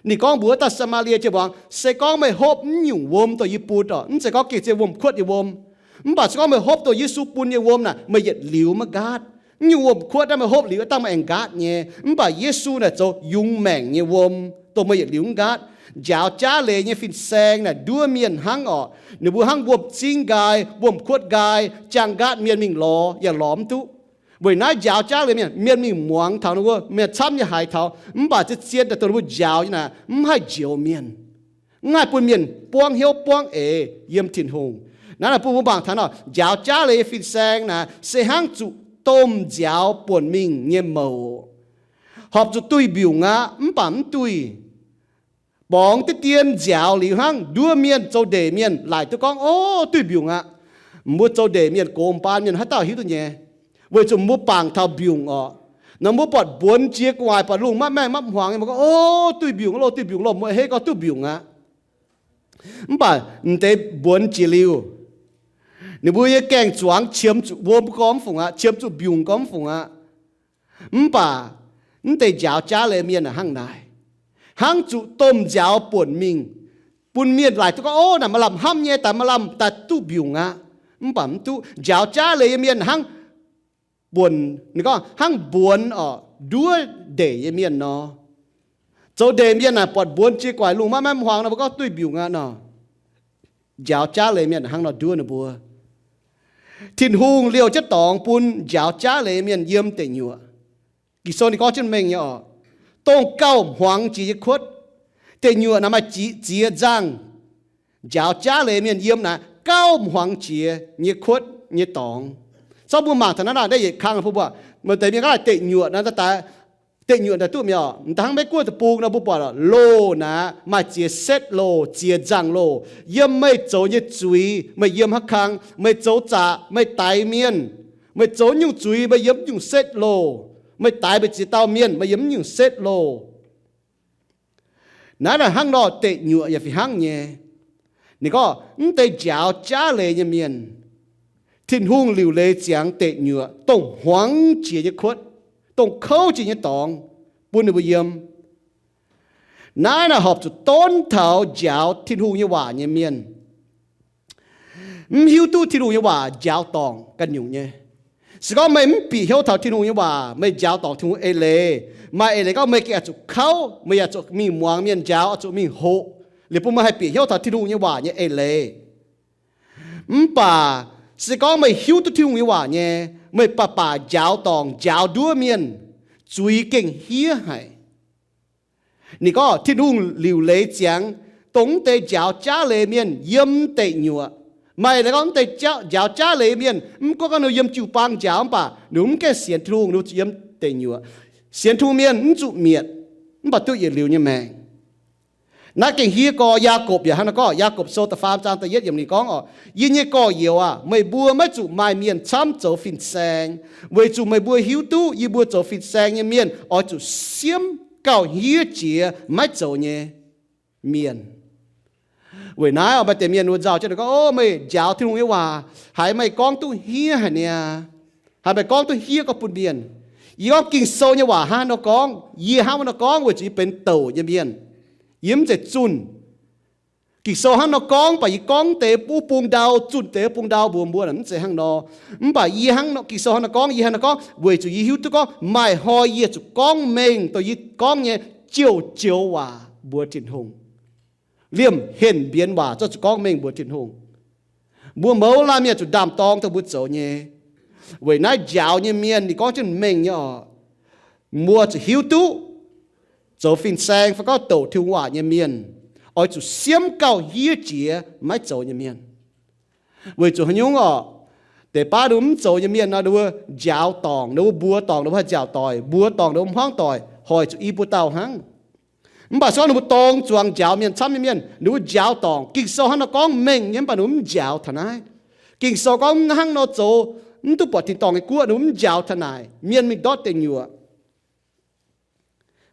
Ninh gorngv mbuox wuov dauh Saa^maa^lie jienv muangx, se gorngv meih hopv mv nyungc wuom dongh yie bun oc, mv zeiz gorngv gengh zien wuom-kuotv nyei wuom, mv baac se gorngv meih hopv dongh Yesu bun nyei wuom naaic, meih yietc liuz maiv nqaatv. Mv nyungc wuom-kuotv naaiv meih hopv liuz dangh meih aengx nqaatv nyei, mv baac Yesu naaic zoux yungz maengc nyei wuom, dongh meih yietc liuz mv nqaatv. Njaaux jaav leiz nyei fin-saeng naaic nduov mienh hnangv oc. Ninh mbuo hnangv wuom-zingv nqaai, wuom-kuotv nqaai, jaang nqaatv mienh mingh lorz yaac lorz mv duqv. Weic naaiv njaaux jaav leiz mienh, mienh mingh muangx taux ninh mbuo, mienh camv nyei haiz taux, mv baac zien-zien daaih dongh ninh mbuo njaaux nyei naaic mv haih njoux mienh, mv haih bun mienh buangv hnyouv buangv eix yiem Tin-Hungh. Naaiv naaic bun mbuo mangc taux nor, njaaux jaav leiz nyei fin-saeng naaic se hnangv zuqc domh nziaaux buonc mingh nyei mouc. Horpc zuqc duih mbiungc aqv, mv baac mv duih. Borngz diqv dien nziaaux liuz hnangv, nduov mienh zoux ndeic mienh laaic duqv gorngv, o, duih mbiungc aqv. Mbuo zoux ndeic mienh, gox m'baan mienh haaix dauh hiuv duqv nyei? Weic zuqc mbuo bangc taux mbiungc oc. Nor mbuo buatc mbuonx jiex gu'nguaaic, buatc lungh mapv maengh mapv hmuangx nyei, mbuo gorngv, o, duih mbiungc loh, duih mbiungc loh, mbuo hei gorngv duih mbiungc aqv. Mv baac m'deix mbuonx jiex liuz, ninh mbuo nyei gaeng-zuangx qiemx zuqc wuom gorngv mv fungc aqv, qiemx zuqc mbiungc gorngv mv fungc aqv. Mv baac mv deix njaaux jaav leiz mienh hnangv naaic, hnangv zuqc domh nziaaux buonc mingh, bun mienh laaic duqv gorngv, o, naaic maaih lamh hnamv nyei, daaih maaih lamh daaih duqv mbiungc aqv. Mv baac mv duqv. Njaaux jaav leiz nyei mienh hnangv buonc, ninh gorngv hnangv mbuonx oc, nduov ndeic nyei mienh nor. Zoux ndeic mienh naaic buatc mbuonx jiex gu'nguaaic, lungh mapv maengh mapv hmuangx nor, mbuo gorngv duih mbiungc aqv nor. Njaaux jaav leiz mienh hnangv nor nduov ninh mbuo. Tin-Hungh liouh jienv dorngx bun njaaux jaav leiz mienh yiem deic nyuoqc. Ging-Sou ninh gorngv jienv mengh nyei oc, dongh gauh hmuangx jiex nyei kuotv. Deic nyuoqc naaic maaih ziex nzangh. Njaaux jaav leiz mienh yiem naaiv gauh hmuangx jiex nyei kuotv nyei dorngx. Zorqv mbuo mangc taux naaiv, naaiv yietc kang bun mbuo, maaih deix mienh gorngv deic nyuoqc naaiv, daaih deic nyuoqc daaih duqv mi'aqv oc. M'daaih hnangv Meiv-Guoqv deic-bung nor, mbuo buatc oc, loh naaiv maaih ziex setv loh, ziex nzangh loh. Yiem meih zoux nyei zuiz, meih yiem haaix kang, meih zoux zaqc, meih daix mienh, Meih zoux nyungc zuiz, meih yiem nyungc setv loh. Meih daix meih ziex dauh mienh, meih yiem nyungc setv loh. Naaiv naaic hnangv nor deic nyuoqc yaac fih hnangv nyei. Ninh gorngv mv deix njaaux jaav leiz nyei mienh, Tin-Hungh liuc leiz ziangx deic nyuoqc dongh hmuangx jiex nyei kuotv, dongh kouv jiex nyei dorngx bun ninh mbuo yiem. Naaiv naaic horpc zuqc donv taux njaaux Tin-Hungh nyei waac nyei mienh. Mv hiuv duqv Tin-Hungh nyei waac njaaux dorngc ganh nyungc nyei. Se gorngv meih mv bieqc hnyouv taux Tin-Hungh nyei waac, meih njaaux dorngc Tin-Hungh eix leiz, maaih eix leiz gorngv meih gengh oix zuqc kauv, meih yaac zuqc mingh muangx mienh njaaux, oix zuqc mingh hoqc, liuz bun meih haih bieqc hnyouv taux Tin-Hungh nyei waac nyei eix leiz. Mv baac se gorngv meih hiuv duqv Tin-Hungh nyei waac nyei, meih baac baac njaaux dorngc njaaux nduov mienh, zuiz gengh hiev haic. Ninh gorngv Tin-Hungh liuc leiz ziangx dongh mv deix njaaux jaav leiz mienh yiem deic nyuoqc. Maaih leiz gorngv mv deix njaaux jaav leiz mienh, mv gunv gorngv ninh yiem jiu-baang njaaux mv baac ninh mv gaengh sienx Tin-Hungh, ninh zuqc yiem deic nyuoqc. Sienx Tin-Hungh mienh mv zuqc mietc, mv baac duqv yietc liuz nyei maengc. Naaiv gengh hiev gorx. Yaagorpc yaac hnangv naaiv gorngv, Yaagorpc Sou da'faam zaang da'yietv yiemc ninh gorngv oc, Yie nyei gorx-youz aah, meih mbuo maiv zuqc maaih mienh camv zoux fin-saeng, weic zuqc meih mbuo hiuv duqv yie mbuo zoux fin-saeng nyei mienh oix zuqc siemv gauh hniev jiex maiv zoux nyei mienh. Weic naaiv oc, maaih deix mienh wuov nzauh jienv gorngv, O, meih njaaux Tin-Hungh nyei waac, haiz meih gorngv duqv hniev haic niaa. Haiz meih gorngv duqv hniev gorngv bun mienh. Yie gorngv Ging-Sou nyei waac hnangv nor gorngv, yie hnangv nor gorngv weic zuqc yie benx douc nyei mienh. Yie mv zeiz zunh. Ging-Sou hnangv nor gorngv, mv baac yie gorngv deix wuov bung ndau, zunh deix wuov bung ndau mbuox mbuo mv zeiz hnangv nor. Mv baac yie hnangv nor, Ging-Sou hnangv nor gorngv, yie hnangv nor gorngv weic zuqc yie hiuv duqv gorngv maaih hnoi yie zuqc gorngv mengh dongh yie gorngv nyei joux-joux waac mbuox Tin-Hungh. Liemh henh mbienx waac zorqv zuqc gorngv mengh mbuox Tin-Hungh. Mbuo mouz laanh mienh zuqc ndaam-dorng dongh mbuo zoux nyei. Weic naaiv njaaux nyei mienh ninh gorngv jienv mengh nyei oc, mbuo zuqc hiuv duqv zoux fin-saeng fai gorngv douc Tin-Hungh waac nyei mienh oix zuqc siemv gauh hniev jiex maiv zoux nyei mienh. Weic zuqc haaix nyungc oc? Deix baav ninh mbuo mv zoux nyei mienh nor, ninh mbuo njaaux dorngc, ninh mbuo mbuox dorngc, ninh mbuo haih nziaauc doic, mbuox dorngc, ninh mbuo hmuangv doic, hoic zuqc i buo dauh hnangv. Mv baac se gorngv ninh mbuo dorng zuangx njaaux mienh camv nyei mienh, ninh mbuo njaaux dorngc. Ging-Sou hnangv nor gorngv mengh nyei, mv baac ninh mbuo mv njaaux taux naaiv. Ging-Sou gorngv hnangv nor zoux mv duqv buatc tin-dorngh nyei guoqv, ninh mbuo mv njaaux taux naaic, mienh mingh ndortv deic nyuoqc.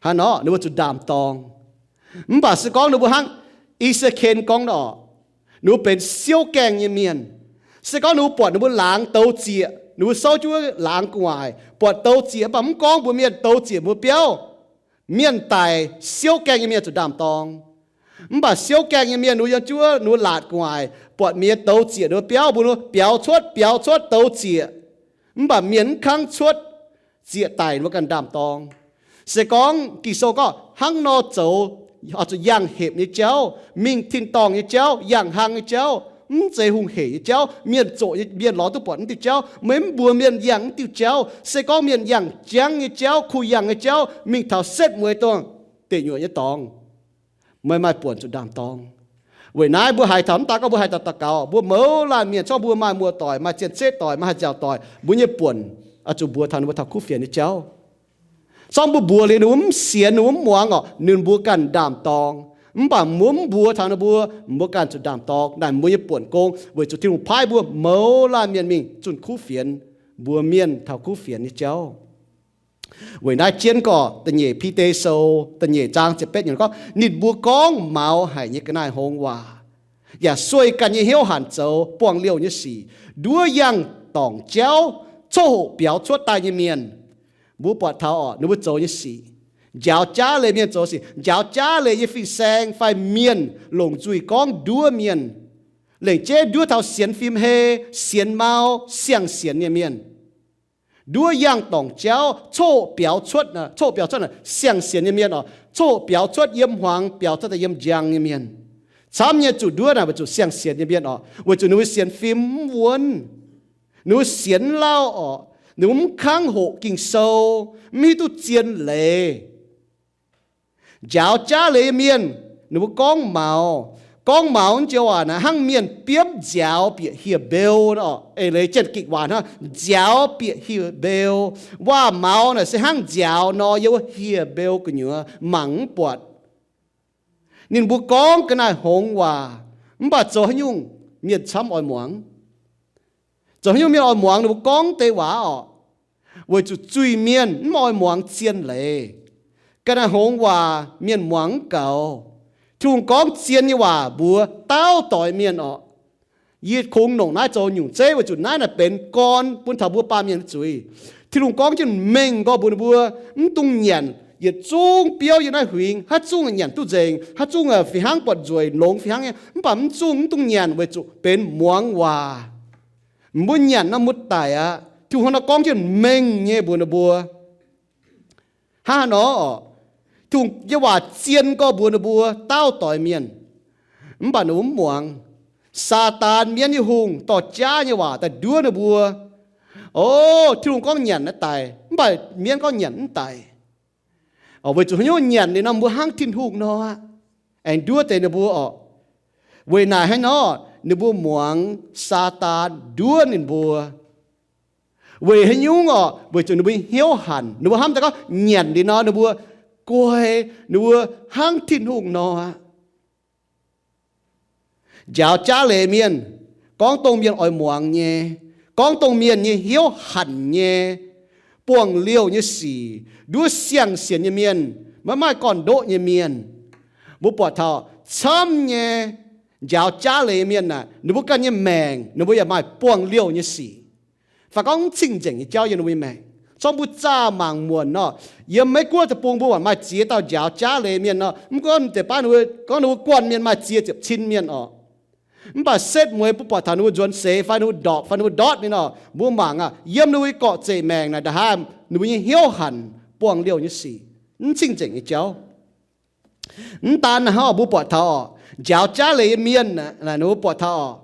Hnangv nor ninh mbuo zuqc ndaam-dorng. Mv baac se gorngv ninh mbuo hnangv I^saa^ken gorngv nor, ninh mbuo benx siouv gaengh nyei mienh. Se gorngv ninh mbuo buatc ninh mbuo laangz douz zieqc, ninh mbuo souv jienv wuov laangz gu'nguaaic, buatc douz zieqc, mv baac mv gorngv mbuox mienh douz zieqc mbuo biauv, mienh daic, siouv gaengh nyei mienh zuqc ndaam-dorng. Mv baac siouv gaengh nyei mienh ninh mbuo yiem jienv wuov ninh mbuo laatc gu'nguaaic, buatc mienh douz zieqc ninh mbuo biauv, mbuox ninh mbuo, Biaux cuotv, biaux cuotv, douz zieqc. Mv baac mienh mv kangv cuotv, zieqc daic, ninh mbuo ganh ndaam-dorng. Se gorngv Ging-Sou gorngv hnangv nor zoux, oix zuqc yangh hepc nyei jauv, mingh tin-dorngh nyei jauv, yangh hlang nyei jauv, mv zeiz hungh hec nyei jauv. Mienh zoqc nyei, mienh lorz duqv buatc mv diuh jauv, meih mv mbuox mienh yangh mv diuh jauv. Se gorngv mienh yangh jangv nyei jauv, kuh yangh nyei jauv, mingh taux setv mueiz dongh deic nyuoqc nyei dorngx, meih maaih buonc zuqc ndaam-dorng. Weic naaiv mbuo haiz taux, mv daan gorngv mbuo haiz taux daux gaux, mbuo mouz laanh mienh, corc mbuo maaih muoz-doic, maaih zien setv doic, maaih haih nziaauc doic, mbuo nyei buonc oix zuqc mbuox taux ninh mbuo taux kuv fienx nyei jauv. Corc mbuo mbuox liuz ninh mbuo mv sienx, ninh mbuo mv muangx orqc, ninh mbuo ganh ndaam-dorng. Mv baac mbuo mv mbuox taux ninh mbuo, mbuo ganh zuqc ndaam-dorng. Naaic mbuo nyei buonc gong, weic zuqc Tin-Hungh paaiv mbuo mouz laanh mienh mingh zunh kuv fienx, mbuox mienh taux kuv fienx nyei jauv. Weic naaiv jienv gorqv da'nyeic Bide Sou da'nyeic zaang ziepc betv yiemc gorngv, ninh mbuo gorngv maux haic nyei ga'naaiv hngongx waac, yaac sueih ganh nyei hnyouv hanc zoux buangh liouh nyei sic, nduov yangh dorngc jauv, coqv hoqc biaux cuotv daaih nyei mienh. Mbuo buatc taux orqc, ninh mbuo zoux nyei sic, njaaux jaav leiz mienh zoux sic, njaaux jaav leiz nyei fin-saeng fai mienh longc nzuih gorngv nduov mienh, lengc jeiv nduov taux sienx fim hei, sienx mau, siang-sienx nyei mienh. Nduov yangh dorngc jauv, coqv hoqc biaux cuotv, coqv hoqc biaux cuotv naaic siang-sienx nyei mienh orqc. Coqv hoqc biaux cuotv yiem hmuangx, biaux cuotv daaih yiem njang nyei mienh. Camv nyei zuqc nduov naaic weic zuqc siang-sienx nyei mienh orqc, weic zuqc ninh mbuo sienx fim mv wuonv, ninh mbuo sienx lauh orqc, ninh mbuo mv kangv hoqc Ging-Sou, mv hiuv duqv zien leiz. Njaaux jaav leiz nyei mienh, ninh mbuo gorngv maux. Gorngv maux wuov joux waac naaic hnangv mienh biomv nziaaux bieqc hieh mbeu nor. Eix leiz Janx-Gikc waac hnangv nziaaux bieqc hieh mbeu. Waac-maux naaic se hnangv nziaaux nor, yiem wuov hieh mbeu gu'nyuoz mangc mv buatc. Ninh mbuo gorngv ga'naaiv hngongx waac, mv baac zoux haaix nyungc mienh camv oix muangx. Zoux haaix nyungc mienh oix muangx ninh mbuo gorngv deix waac orqc? Weic zuqc zuiz-mienh mv oix muangx zien leiz. Ga'naaiv hngongx waac mienh muangx mv gaux. Tin-Hungh gorngv zien nyei waac mbuox dauh doix mienh orqc. Yie kungx nongc naaiv zoux nyungc zeiv weic zuqc naaiv naaic benx gorn bun taux mbuo baamh mienh nyei zuiz. Tin-Hungh gorngv jienv mengh nqoi mbuox ninh mbuo, mv dungx nyanc yietc zungv biouv yiem naaiv huingx, haaix zungh nyanc duqv nzengc, haaix zungh fih hnangv buatc nzueic longx fih hnangv nyei, mv baac mv zungh mv dungx nyanc weic zuqc benx muangx waac. Mbuo nyanc nor mbuo daic aqv. Tin-Hungh hnangv nor gorngv jienv mengh nyei mbuox ninh mbuo. Hnangv haaix nor orqc? Tin-Hungh nyei waac zien nqoi mbuox ninh mbuo dauh doix mienh, mv baac ninh mbuo mv muangx. Saadaan, mienv nyei hungh, dorh jaav nyei waac daaih nduov ninh mbuo. O, Tin-Hungh gorngv nyanc naaiv daic, mv baac mienv gorngv nyanc mv daic. Weic zuqc haaix nyungc nyanc liuz nor mbuo hnangv Tin-Hungh nor aqv. Aengx nduov deix ninh mbuo orqc. Weic naaic hnangv nor, ninh mbuo muangx Saadaan nduov ninh mbuo. Weic haaix nyungc orqc? Weic zuqc ninh mbuo hnyouv hanc. Ninh mbuo hnamv daaih gorngv nyanc liuz nor ninh mbuo guai, ninh mbuo hnangv Tin-Hungh nor aqv. Njaaux jaav leiz mienh, gorngv dongh mienh oix muangx nyei, gorngv dongh mienh nyei hnyouv hanc nyei, buangh liouh nyei sic, nduov siang-sienx nyei mienh, maiv maaih gorn-ndoqv nyei mienh. Mbuo buatc taux camv nyei njaaux jaav leiz mienh aah, ninh mbuo ganh nyei maengc ninh mbuo yaac maaih buangh liouh nyei sic. Fai gorngv mv cing-nzengc nyei jauv yiem ninh mbuo nyei maengc. Zorqv mbuo zaah mangc muonc nor, yiem Meiv Guoqv deic-bung mbuo buatc maaih ziex dauh njaaux jaav leiz mienh nor, mv gorngv deix baav ninh mbuo gorngv ninh mbuo guanh mienh maaih ziex ziepc cin mienh orqc. Mv baac setv mueiz mbuo buatc taux ninh mbuo nzuonx seix fai ninh mbuo ndorpc fai ninh mbuo ndortv mienh orqc, mbuo mangc aah, yiem ninh mbuo nyei gorqv-zeic maengc naaic nda'haav ninh mbuo nyei hnyouv hanc buangh liouh nyei sic, mv cing-nzengc nyei jauv. Mv daan naaiv hnangv, mbuo buatc taux orqc, njaaux jaav leiz nyei mienh naaic, mbuo buatc taux orqc,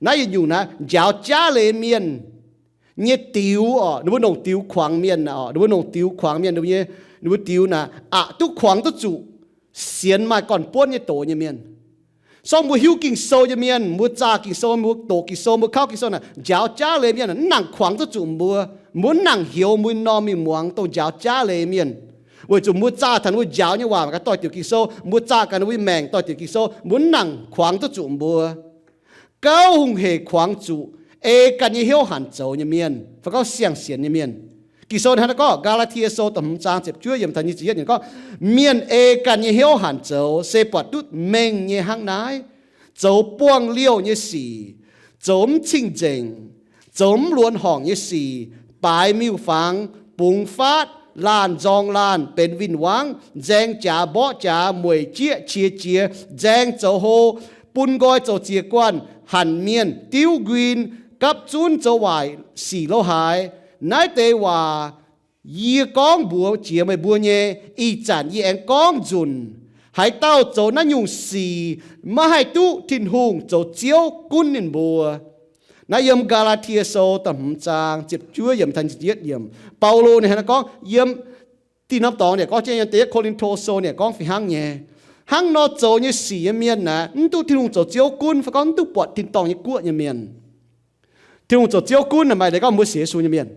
naaiv yietc nyungc naaiv njaaux jaav leiz nyei mienh nyei diux orqc, ninh mbuo nongc diux kuangx mienh orqc, ninh mbuo nongc diux kuangx mienh, ninh mbuo diux naaic aqc duqv kuangx duqv zuqc sienx maaih gorn-buonv nyei doz nyei mienh. Sorng mbuo hiuv Ging-Sou nyei mienh, mbuo zaah Ging-Sou, mbuo doqc Ging-Sou, mbuo kauv Ging-Sou naaic, njaaux jaav leiz mienh mv nangc kuangx duqv zuqc mbuo, mbuo mv nangc heuc mbuo norm mingh muangx dongh njaaux jaav leiz mienh. Weic zuqc mbuo zaah taux ninh mbuo njaaux nyei waac ganh doix-diuc Ging-Sou, mbuo zaah ganh ninh mbuo nyei maengc doix-diuc Ging-Sou, mbuo mv nangc kuangx duqv zuqc mbuo. Gauh hungh heic kuangx zuqc ei ganh nyei hnyouv hanc zoux nyei mienh, fai gorngv siang-sienx nyei mienh. Ging-Sou hnangv naaiv gorngv, Gaa^laa^tie Sou da'hmz zaang ziepc juov yiemc taux nyic ziepc yietv yiemc gorngv, mienh ei ganh nyei hnyouv hanc zoux se buatc duqv mengh nyei hnangv naaiv, zoux buangh liouh nyei sic, zoux mv cing-nzengc, zoux mv luonx horngc nyei sic, baaix miuc-fangx, bungx faatv, laanh nzorng laanh, benx win-wangv, nzaeng jaax mborqv jaax, mueic jieqv qiex jiez, nzaeng zoux hlo, bun nqoi zoux ziex guanh, hanc mienh, diuv nquin, gapv zunv zoux waaic sic lo haaix. Naaiv deix waac yie gorngv mbuox jiex meih mbuo nyei. Ih zanc yie aengx gorngv nzunc, haaix dauh zoux naaiv nyungc sic maiv haih duqv Tin-Hungh zoux Ziouv gunv ninh mbuo. Naaiv yiem Gaa^laa^tie Sou da'hmz zaang ziepc juov yiemc taux nyic ziepc yietv yiemc, Baulo ninh hnangv naaiv gorngv. Yiem Tin-Hungh norm dorngx ninh gorngv jienv, yiem da'yietv Ko^lin^to Sou ninh gorngv fih hnangv nyei. Hnangv nor zoux nyei sic nyei mienh aeqv, mv duqv Tin-Hungh zoux Ziouv gunv, fai gorngv mv duqv buatc tin-dorngh nyei guoqv nyei mienh. Tin-Hungh zoux Ziouv gunv naaic maaih deix gorngv mbuo sienx Yesu nyei mienh.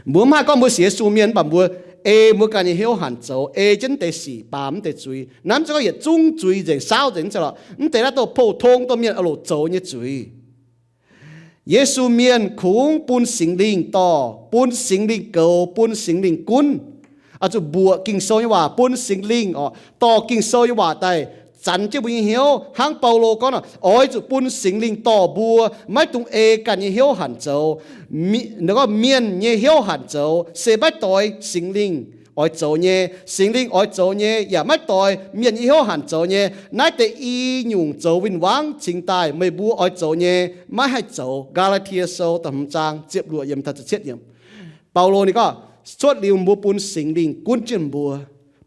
Mbuo mv haih gorngv mbuo sienx Yesu mienh mv baac mbuo ei mbuo ganh nyei hnyouv hanc zoux, ei jienv mv deix sic, baamz mv deix zuiz. Naaiv mv zeiz gorngv yietc zungv zuiz nzengc, saauv nzengc, mv zeiz lorqc. Mv deix naaiv dongh pou-tong, dongh mienh oix loc zoux nyei zuiz. Yesu mienh kungx bun Singx Lingh dorh, bun Singx Lingh goux, bun Singx Lingh gunv. Oix zuqc mbuoqc Ging-Sou nyei waac, bun Singx Lingh orqc, dorh Ging-Sou nyei waac daaih zanx jienv mbuo nyei hnyouv. Hnangv Baulo gorngv nor, oix zuqc bun Singx Lingh dorh mbuo, maiv dungx ei ganh nyei hnyouv hanc zoux. Mienh nyei hnyouv hanc zoux se maiv doix Singx Lingh oix zoux nyei. Singx Lingh oix zoux nyei yaac maiv doix mienh nyei hnyouv hanc zoux nyei. Naaiv deix i nyungc zoux win-wangv cingx daaih meih mbuo oix zoux nyei maiv haih zoux. Gaa^laa^tie Sou da'hmz zaang ziepc luoqc yiemc taux ziepc cietv yiemc. Baulo ninh gorngv, cuotv liuz mbuo bun Singx Lingh gunv jienv mbuo,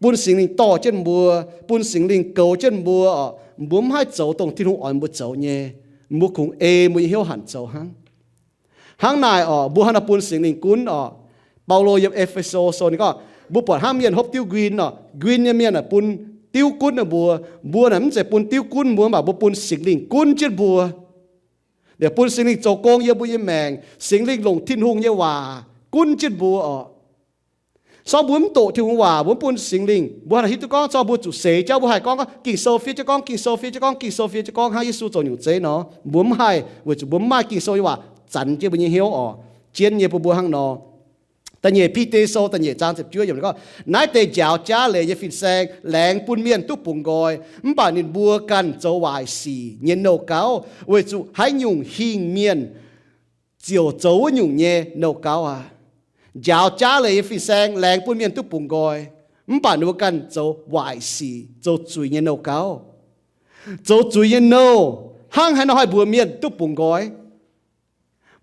bun Singx Lingh dorh jienv mbuo, bun Singx Lingh goux jienv mbuo orqc, mbuo mv haih zoux dongh Tin-Hungh oix mbuo zoux nyei. Mbuo kungx ei mbuo nyei hnyouv hanc zoux hnangv. Hnangv naaic orqc, mbuo hnangv naaic bun Singx Lingh gunv orqc. Baulo yiem E^fe^so Sou ninh gorngv, mbuo buatc hnangv mienh hopv diuv nquin orqc, nquin nyei mienh naaic bun diuv gunv ninh mbuo. Mbuo naaic mv zeiz bun diuv gunv mbuo, mv baac mbuo bun Singx Lingh gunv jienv mbuo. Liuz bun Singx Lingh zoux gong yiem mbuo nyei maengc, Singx Lingh longc Tin-Hungh nyei waac gunv jienv mbuo orqc. Sorng mbuo mv doqc Tin-Hungh waac, mbuo mv bun Singx Lingh, mbuo haih hiuv duqv gorngv sorng mbuo zuqc seix jauv, mbuo haih gorngv Ging-Sou fiev jienv gorngv, Ging-Sou fiev jienv gorngv, Ging-Sou fiev jienv gorngv hnangv Yesu zoux nyungc zeiv nor. Mbuo mv haih, weic zuqc mbuo mv maaih Ging-Sou nyei waac zanx jienv mbuo nyei hnyouv oc. Jienv nyei bun mbuo hnangv nor. Da'nyeic Bide Sou da'nyeic zaang ziepc juov yiemc gorngv, naaiv deix njaaux jaav leiz nyei fin-saeng laengz bun mienh duqv bungx nqoi, mv baac ninh mbuo ganh zoux waaic sic nyei nouh gauv, weic zuqc haaix nyungc hingh mienh ziouc zoux wuov nyungc nyei nouh gauv aqv. Njaaux jaav leiz nyei fin-saeng laengz bun mienh duqv bungx nqoi, mv baac ninh mbuo ganh zoux waaic sic, zoux zuiz nyei nouh gauv. Zoux zuiz nyei nouh hnangv haaix nor haih mbuox mienh duqv bungx nqoi?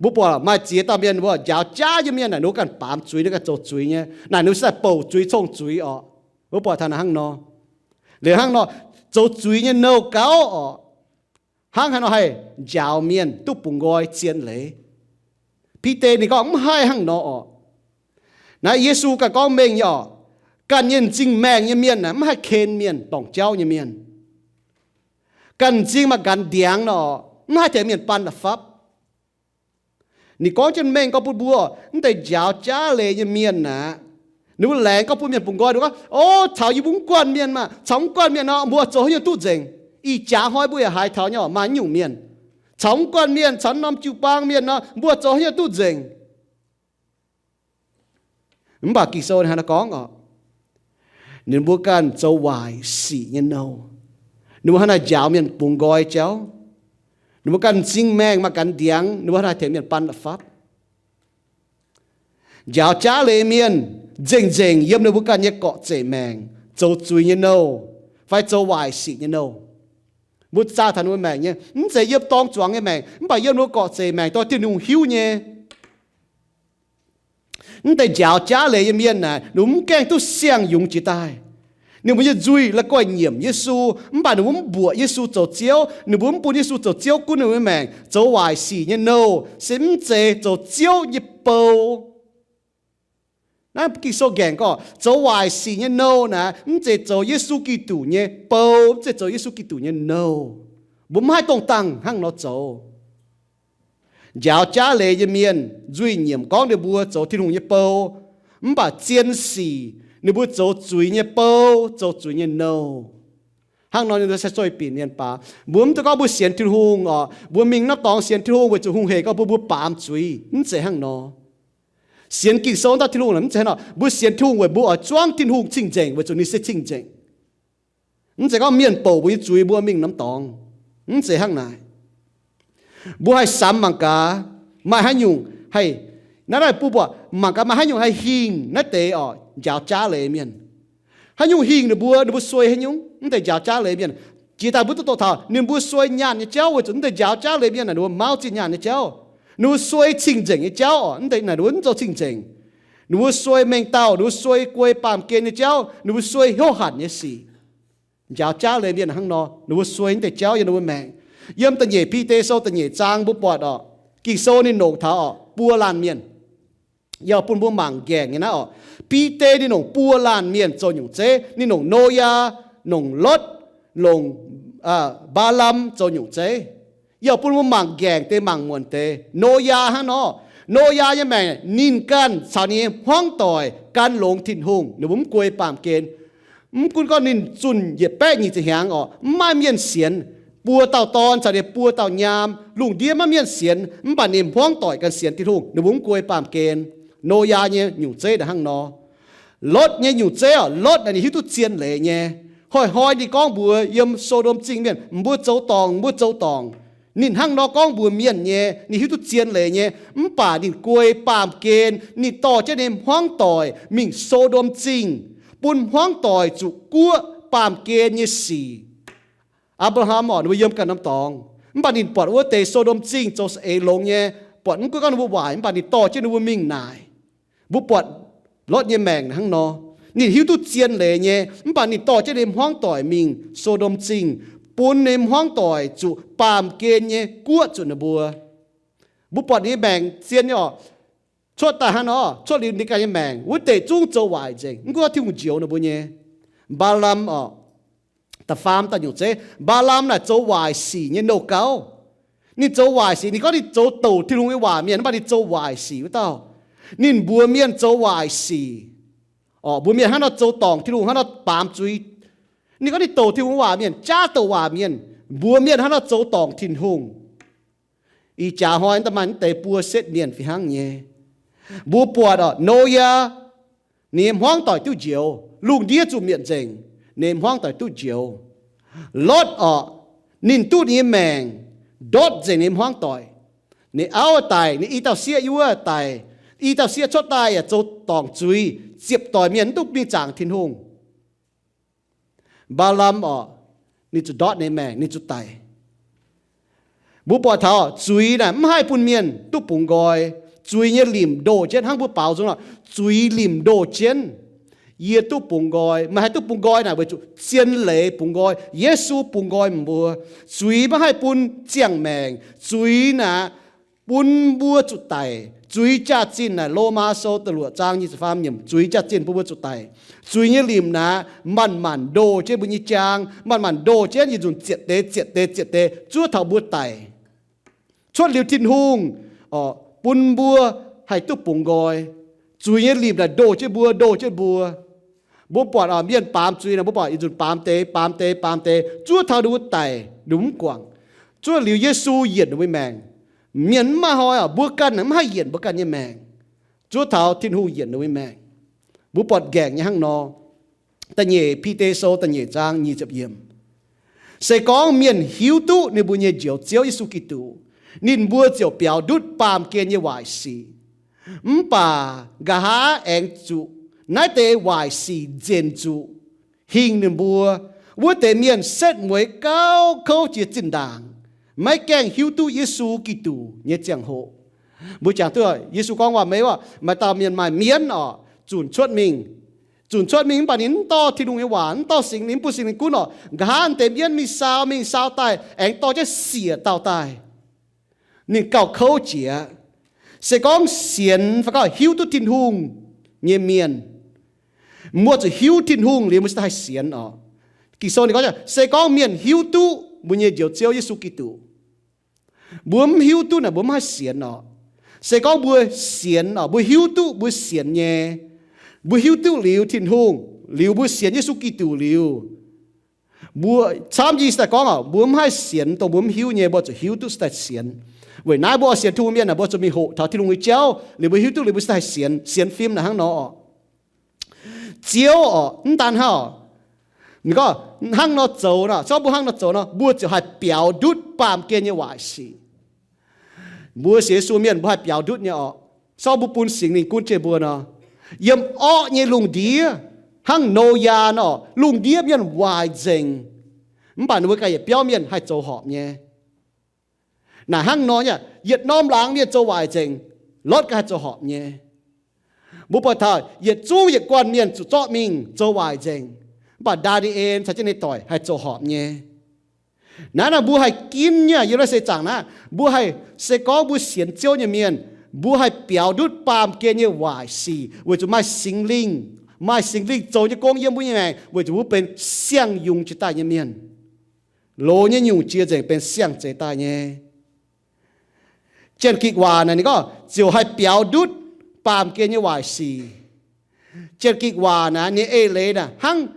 Mbuo buatc maaih ziex dauh mienh, mbuo njaaux jaav nyei mienh naaic, ninh mbuo ganh baamz zuiz, ninh ganh zoux zuiz nyei. Naaic ninh mbuo se daaih bouc zuiz cong-zuiz orqc. Mbuo buatc taux naaic hnangv nor. Liuz hnangv nor, zoux zuiz nyei nouh gauv orqc, hnangv haaix nor haih njaaux mienh duqv bungx nqoi zien leiz? Bide ninh gorngv mv haih hnangv nor orqc. Naaiv Yesu ganh gorngv mengh nyei orqc. Ganh nyei m'zing maengh nyei mienh aeqv, mv haih ken mienh, dorngc jauv nyei mienh. Ganh m'zing maaih ganh ndiangx nor orqc, mv haih tengx mienh baan da'fapv. Ninh gorngv jienv mengh gorngv bun mbuo, mv deix njaaux jaav leiz nyei mienh aeqv, ninh mbuo laengz gorngv bun mienh bungx nqoi, ninh gorngv, o, taux yie mbuo mv guanh mienh maah, caux mv guanh mienh nor, mbuo zoux haaix nyungc duqv nzengc? Ih jaax hnoi mbuo yaac haiz taux nyei orqc, maaih nyungc mienh caux mv guanh mienh, caux norm jiu-baang mienh nor, mbuo zoux haaix nyungc duqv nzengc? Mv baac Ging-Sou hnangv naaiv gorngv orqc, ninh mbuo ganh zoux waaic sic nyei nouh. Ninh mbuo hnangv naaiv njaaux mienh bungx nqoi jauv. Ninh mbuo ganh m'zing maengh maaih ganh ndiangx, ninh mbuo hnangv naaiv tengx mienh baan da'fapv. Njaaux jaav leiz mienh nzengc-nzengc yiem ninh mbuo ganh nyei gorqv-zeic maengc zoux zuiz nyei nouh fai zoux waaic sic nyei nouh. Mbuo zaah taux ninh mbuo maengc nyei, mv zeiz yiem dorng zuangx nyei maengc, mv baac yiem ninh mbuo gorqv-zeic maengc dorh Tin-Hungh hiuv nyei. Mv deix njaaux jaav leiz nyei mienh naaic, ninh mbuo mv gaengh duqv siang-yungz jiex daaih. Ninh mbuo nyei nzuih la'guaih nyiemc Yesu, mv baac ninh mbuo mv mbuoqc Yesu zoux Ziouv, ninh mbuo mv bun Yesu zoux Ziouv gunv ninh mbuo nyei maengc, zoux waaic sic nyei nouh, se mv zeiz zoux Ziouv nyei bou. Naaiv Ging-Sou nqaengc gorngv zoux waaic sic nyei nouh naaic, mv zeiz zoux Yesu Giduc nyei bou, mv zeiz zoux Yesu Giduc nyei nouh. Mbuo mv haih dongh dangh hnangv nor zoux. Njaaux jaav leiz nyei mienh nzuih nyiemc gorngv ninh mbuo zoux Tin-Hungh nyei bou, mv baac zien sic ninh mbuo zoux zuiz nyei bou, zoux zuiz nyei nouh. Hnangv nor ninh mbuo se sueih binc mienh baac. Mbuo mv dungx gorngv mbuo sienx Tin-Hungh orqc, mbuo mingh norm dorngx sienx Tin-Hungh weic zuqc hungh heic gorngv mbuo, mbuo baamz zuiz. Mv zeiz hnangv nor. Sienx Ging-Sou dauh Tin-Hungh mv zeiz hnangv nor. Mbuo sienx Tin-Hungh weic mbuo oix zuangv Tin-Hungh cing-nzengc weic zuqc ninh se cing-nzengc. Mv zeiz gorngv mienh bouc mbuo nyei zuiz mbuo mingh norm dorngx. Mv zeiz hnangv naaic. Mbuo haih samx mangc gaax, maaih haaix nyungc haih, naaiv naaiv bun mbuo mangc gaax maaih haaix nyungc haih hingh naaiv deix orqc, njaaux jaav leiz mienh. Haaix nyungc hingh ninh mbuo, ninh mbuo suei haaix nyungc? Mv deix njaaux jaav leiz mienh. Jiex daaih mbuo duqv doqc taux ninh mbuo suei nyaanh nyei jauv weic zuqc mv deix njaaux jaav leiz mienh naaic ninh mbuo mauv zinh nyaanh nyei jauv. Ninh mbuo suei cing-nzengc nyei jauv orqc, mv deix naaic ninh mbuo mv zoux cing-nzengc. Ninh mbuo suei mengh dauh, ninh mbuo suei guei baamh gen nyei jauv, ninh mbuo suei hnyouv hanc nyei sic. Njaaux jaav leiz mienh hnangv nor, ninh mbuo suei mv deix jauv yiem ninh mbuo maengc. Yiem da'nyeic Bide Sou da'nyeic zaang mbuo buatc orqc, Ging-Sou ninh longc taux orqc buo laanh mienh. Yie bun mbuo mangc nqaengc nyei naaiv orqc, Bide ninh longc buo laanh mienh zoux nyungc zeiv. Ninh longc Noyaa, longc Lotv, longc Mbaalam zoux nyungc zeiv. Yie bun mbuo mangc nqaengc deix mangc muonc deix. Noyaa hnangv nor, Noyaa nyei maengc ninh ganh caux ninh nyei hmuangv doic gan longx Tin-Hungh, ninh mbuo mv guei baamh gen. Mv gunv gorngv ninh zunh yietc baeqv nyic ziepc hnyangx orqc, mv maaih mienh sienx. Buo dauh dorn caux ninh buo dauh nyaam, lungh ndiev maiv mienh sienx, mv baac ninh hmuangv doic ganh sienx Tin-Hungh, ninh mbuo mv guei baamh gen. Noyaa nyei nyungc zeiv naaic hnangv nor. Lotv nyei nyungc zeiv orqc, Lotv naaic ninh hiuv duqv zien leiz nyei. Hnoi-hnoi ninh gorngv mbuox yiem So^ndom Zingh mienh, mbuo zoux dorngc, mbuo zoux dorngc. Ninh hnangv nor gorngv mbuox mienh nyei, ninh hiuv duqv zien leiz nyei, mv baac ninh guei baamh gen, ninh dorh jienv ninh hmuangv doic mingh So^ndom Zingh, bun hmuangv doic zuqc guoqv baamh gen nyei sic. Apc^laa^ham orqc, ninh mbuo yiem ganh norm dorngx, mv baac ninh buatc wuov deix So^ndom Zingh zoux saeng-eix longx nyei, buatc mv gunv gorngv ninh mbuo waaic, mv baac ninh dorh jienv ninh mbuo mingh naaic. Mbuo buatc Lotv nyei maengc hnangv nor. Ninh hiuv duqv zien leiz nyei, mv baac ninh dorh jienv ninh hmuangv doic mingh So^ndom Zingh, bun ninh hmuangv doic zuqc baamh gen nyei guoqv zuqc ninh mbuo. Mbuo buatc ninh nyei maengc zien nyei orqc. Cuotv daaih hnangv nor, cuotv liuz ninh ganh nyei maengc, wuov deix zungv zoux waaic nzengc, mv gunv Tin-Hungh njoux ninh mbuo nyei. Mbaalam orqc, da'faam dauh nyungc zeiv, Mbaalam naaic zoux waaic sic nyei nouh gauv. Ninh zoux waaic sic, ninh gorngv ninh zoux douc Tin-Hungh nyei waac mienh, mv baac ninh zoux waaic sic wuov dauh. Ninh mbuox mienh zoux waaic sic. Orqc, mbuo mienh hnangv nor zoux dorngc Tin-Hungh, hnangv nor baamz zuiz. Ninh gorngv ninh douc Tin-Hungh waac mienh, jaav douc waac mienh. Mbuo mienh hnangv nor zoux dorngc Tin-Hungh. Ih jaax hnoi daaih maaih mv deix buo setv mienh fih hnangv nyei. Mbuo buatc orqc, Noyaa, ninh nyei hmuangv doic duqv njoux, lungh ndiev zuqc mietc nzengc, ninh nyei hmuangv doic duqv njoux. Lotv orqc, ninh duqv ninh nyei maengc, ndortv nzengc ninh nyei hmuangv doic. Ninh auv daic, ninh i dauh sieqv yiem wuov daic, i dauh sieqv cuotv daaih yaac zoux dorngc zuiz, ziepc doic mienh mv duqv mingh zaangc Tin-Hungh. Mbaa^lam orqc, ninh zuqc ndortv ninh nyei maengc, ninh zuqc daic. Mbuo buatc taux zuiz naaic mv haih bun mienh duqv bungx nqoi. Zuiz nyei limc ndoh jienv, hnangv mbuo baaux nzung nor, zuiz limc ndoh jienv, yie duqv bungx nqoi. Meih haih duqv bungx nqoi naaic weic zuqc zien leiz bungx nqoi, Yesu bungx nqoi meih mbuo. Zuiz maiv haih bun ziangh maengc. Zuiz naaic bun mbuo zuqc daic. Zuiz jaax-zinh naaic, Lomaa Sou da'luoqc zaang nyic ziepc faam yiemc, zuiz jaax-zinh bun mbuo zuqc daic. Zuiz nyei limc naaic manc-manc ndoh jienv mbuo nyei jaang, manc-manc ndoh jienv yietc nzunc zietc deix, zietc deix, zietc deix, zuov taux mbuo daic. Cuotv liuz Tin-Hungh, orqc, bun mbuo haih duqv bungx nqoi. Zuiz nyei limc naaic ndoh jienv mbuo, ndoh jienv mbuo. Mbuo buatc orqc, mienh baamz zuiz naaic, mbuo buatc yietc nzunc baamz deix, baamz deix, baamz deix, zuov taux ninh mbuo daic, ninh mbuo mv guangc. Zuov liuz Yesu yienc ninh mbuo maengc. Mienh mv maaih hnoi orqc, mbuo ganh mv haih yienc mbuo ganh nyei maengc. Zuov taux Tin-Hungh yienc ninh mbuo maengc. Mbuo buatc nqaengc nyei hnangv nor. Da'nyeic Bide Sou da'nyeic zaang nyic ziepc yiemc. Se gorngv mienh hiuv duqv ninh mbuo nyei Njoux Ziouv Yesu Giduc, ninh mbuo ziouc biaux ndutv baamh gen nyei waaic sic. Mv baac nqa'haav aengx zuqc naaiv deix waaic sic nzenc zuqc hingh ninh mbuo. Wuov deix mienh setv mueiz gauh kouv jiex zinh ndaangc, maiv gaengh hiuv duqv Yesu Giduc nyei ziangh hoc. Mbuo jangx duqv Yesu gorngv waac-meiv, maaih dauh mienh maaih mienv orqc, zunc cuotv mingh. Zunc cuotv mingh mv baac ninh mv dorh Tin-Hungh nyei waac, mv dorh Singx Lingh, mv bun Singx Lingh gunv orqc. Nqa'haav deix mienv mingh saau, mingh saau daaih aengx dorh jienv siec dauh daaih. Ninh gauh kouv jiex. Se gorngv sienx fai gorngv hiuv duqv Tin-Hungh nyei mienh, mbuo zuqc hiuv Tin-Hungh liuz mbuo cingx daaih haih sienx orqc. Ging-Sou ninh gorngv, se gorngv mienh hiuv duqv mbuo nyei Njoux Ziouv Yesu Giduc, mbuo mv hiuv duqv naaic mbuo mv haih sienx orqc. Se gorngv mbuo sienx orqc, mbuo hiuv duqv mbuo sienx nyei, mbuo hiuv duqv liuz Tin-Hungh, liuz mbuo sienx Yesu Giduc liuz, mbuo camv nyei cingx daaih gorngv orqc, mbuo mv haih sienx dongh mbuo mv hiuv nyei, mbuo zuqc hiuv duqv cingx daaih sienx. Weic naaiv mbuo oix sienx Tin-Hungh mienh aah, mbuo zuqc mingh hoqc taux Tin-Hungh nyei jauv liuz mbuo hiuv duqv liuz mbuo cingx daaih haih sienx. Sienx fim naaic hnangv nor orqc. Ziouv orqc, mv daan hnangv orqc, ninh gorngv hnangv nor zoux nor, se gorngv mbuo hnangv nor zoux nor, mbuo ziouc haih biaux ndutv baamh gen nyei waaic sic. Mbuo sienx Yesu mienh mbuo haih biaux ndutv nyei orqc. Se gorngv mbuo bun Singx Lingh gunv jienv mbuo nor, yiem orqv nyei lungh ndiev, hnangv Noyaa nor, lungh ndiev mienh waaic nzengc, mv baac ninh mbuo ganh yietc biauv mienh haih zoux horpc nyei. Naaic hnangv nor nyei, yietc norm laangz mienh zoux waaic nzengc, Lotv ganh haih zoux horpc nyei. Mbuo buatc taux yietc zungv yietc guanh mienh zuqc zorqv mingh zoux waaic nzengc, mv baac Ndaa^ni^en caux jienv ninh doic haih zoux horpc nyei. Naaiv nor mbuo haih ginv nyei, yiem naaiv seix zaangc naaiv, mbuo haih, se gorngv mbuo sienx Ziouv nyei mienh, mbuo haih biaux ndutv baamh gen nyei waaic sic, weic zuqc maaih Singx Lingh, maaih Singx Lingh zoux nyei gong yiem mbuo nyei maengc, weic zuqc mbuo benx siang-yungz jiex daaih nyei mienh. Loz nyei nyungc jiex nzengc benx siang-zeix daaih nyei. Janx-Gikc waac naaic ninh gorngv ziouc haih biaux ndutv baamh gen nyei waaic sic. Janx-Gikc waac naaic nyei eix leiz naaic hnangv,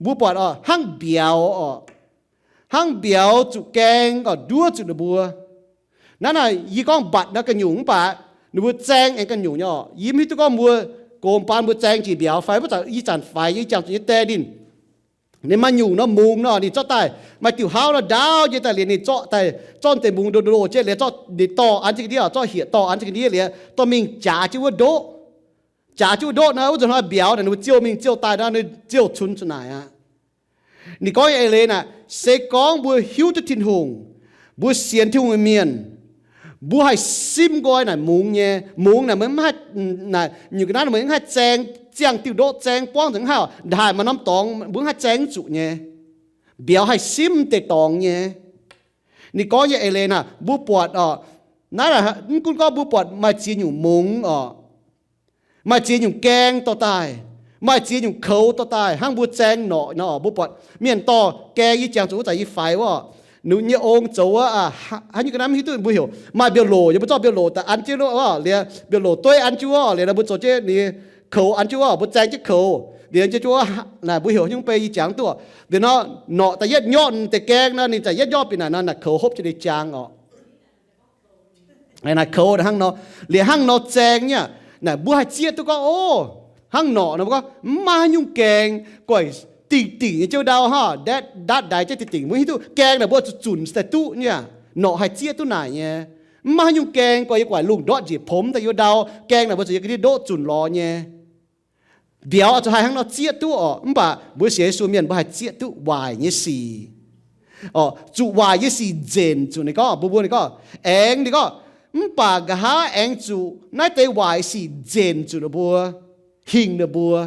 mbuo buatc orqc, hnangv mbiauz orqc, hnangv mbiauz zuqc gaeng orqc, nduov zuqc ninh mbuo. Naaiv naaic yie gorngv mbatc naaiv ga'nyungc mv baac ninh mbuo zaeng aengx ga'nyungc nyei orqc. Yie mv hiuv duqv gorngv mbuo gox baan mbuo zaeng jiex mbiauz fai mv baac yie zanc faix nyei jangx zuqc nyei die ninh, ninh maaih nyungc nor mungz nor ninh zorqv daaih, maaih diuh hauv nor ndaauv nyei daaih liuz ninh zorqv daaih, zorqv deix mungz ndo ndo jienv liuz zorqv ninh dorh an jienv ga'ndiev orqc, zorqv hieqv dorh an jienv ga'ndiev liuz dorh mingh jaax jienv wuov ndoqv. Jaax jienv wuov ndoqv nor, wuov nzunc hnoi mbiauz naaic ninh mbuo ziouh mingh ziouh daaih nor, ninh ziouh cunx zuqc naaic aqv. Ninh gorngv nyei eix leiz naaic, se gorngv mbuo hiuv duqv Tin-Hungh, mbuo sienx Tin-Hungh nyei mienh, mbuo haih simv nqoi naaic mungz nyei. Mungz naaic meih mv haih, naaic nyungc ga'naaiv meih mv haih zaeng, ziangh diuh ndoqv zaeng buangv nzengc mv haih orqc, ndaaih maaih norm dorngx mbuo mv haih zaeng mv zuqc nyei. Mbiauz haih simv deix dorngx nyei. Ninh gorngv nyei eix leiz naaic mbuo buatc orqc, naaiv mv gunv gorngv mbuo buatc maaih ziex nyungc mungz orqc, maaih ziex nyungc gaeng dorh daaih, maaih ziex nyungc koux dorh daaih hnangv mbuo zaeng norqc nor. Mbuo buatc mienh dorh gaeng, yie jangx zuqc wuov zanc yie faix wuov, ninh nyei ong zoux wuov, haaix nyungc ga'naaiv mv hiuv duqv mbuo heuc maaih mbiauh loc, yie mbuo zorqv mbiauh loc daaih an jienv wuov liuz, mbiauh loc dueiv an jienv wuov liuz nor mbuo zoux jienv ninh nyei koux an jienv wuov, mbuo zaeng jienv koux. Liuz jienv wuov, naaic mbuo heuc nyungc bei yie jangx duqv. Liuz nor, norqc daaih yietv nyorqv deix gaeng nor, ninh zaac yietv nyorqv bieqc naaic nor, naaic koux hopv jienv ninh jaang orqc. Naaic koux hnangv nor, liuz hnangv nor zaeng nyei. Naaic mbuo haih zieqv duqv gorngv, o, hnangv norqc nor mbuo gorngv mv maaih haaix nyungc gaeng guaix dingc dingc nyei jienv ndau hnangv, ndatv ndaix jienv dingc dingc, mbuo hiuv duqv gaeng naaic mbuo zuqc zunc daaih duqv nyei. Norqc haih zieqv duqv naaic nyei. Mv maaih haaix nyungc gaeng guaix yie guaix lungh ndortv njiec pomx daaih yie ndau. Gaeng naaic mbuo zuqc yie ga'ndiev ndoqv zunc lorz nyei. Mbiauz oix zuqc haih hnangv nor zieqv duqv orqc. Mv baac mbuo sienx Yesu mienh mbuo haih zieqv duqv waaic nyei sic. Orqc, zuqc waaic nyei sic nzenc zuqc ninh gorngv, mbuo mbuo ninh gorngv, aengx ninh gorngv, mv baac nqa'haav aengx zuqc naaiv deix waaic sic nzenc zuqc ninh mbuo, hingh ninh mbuo.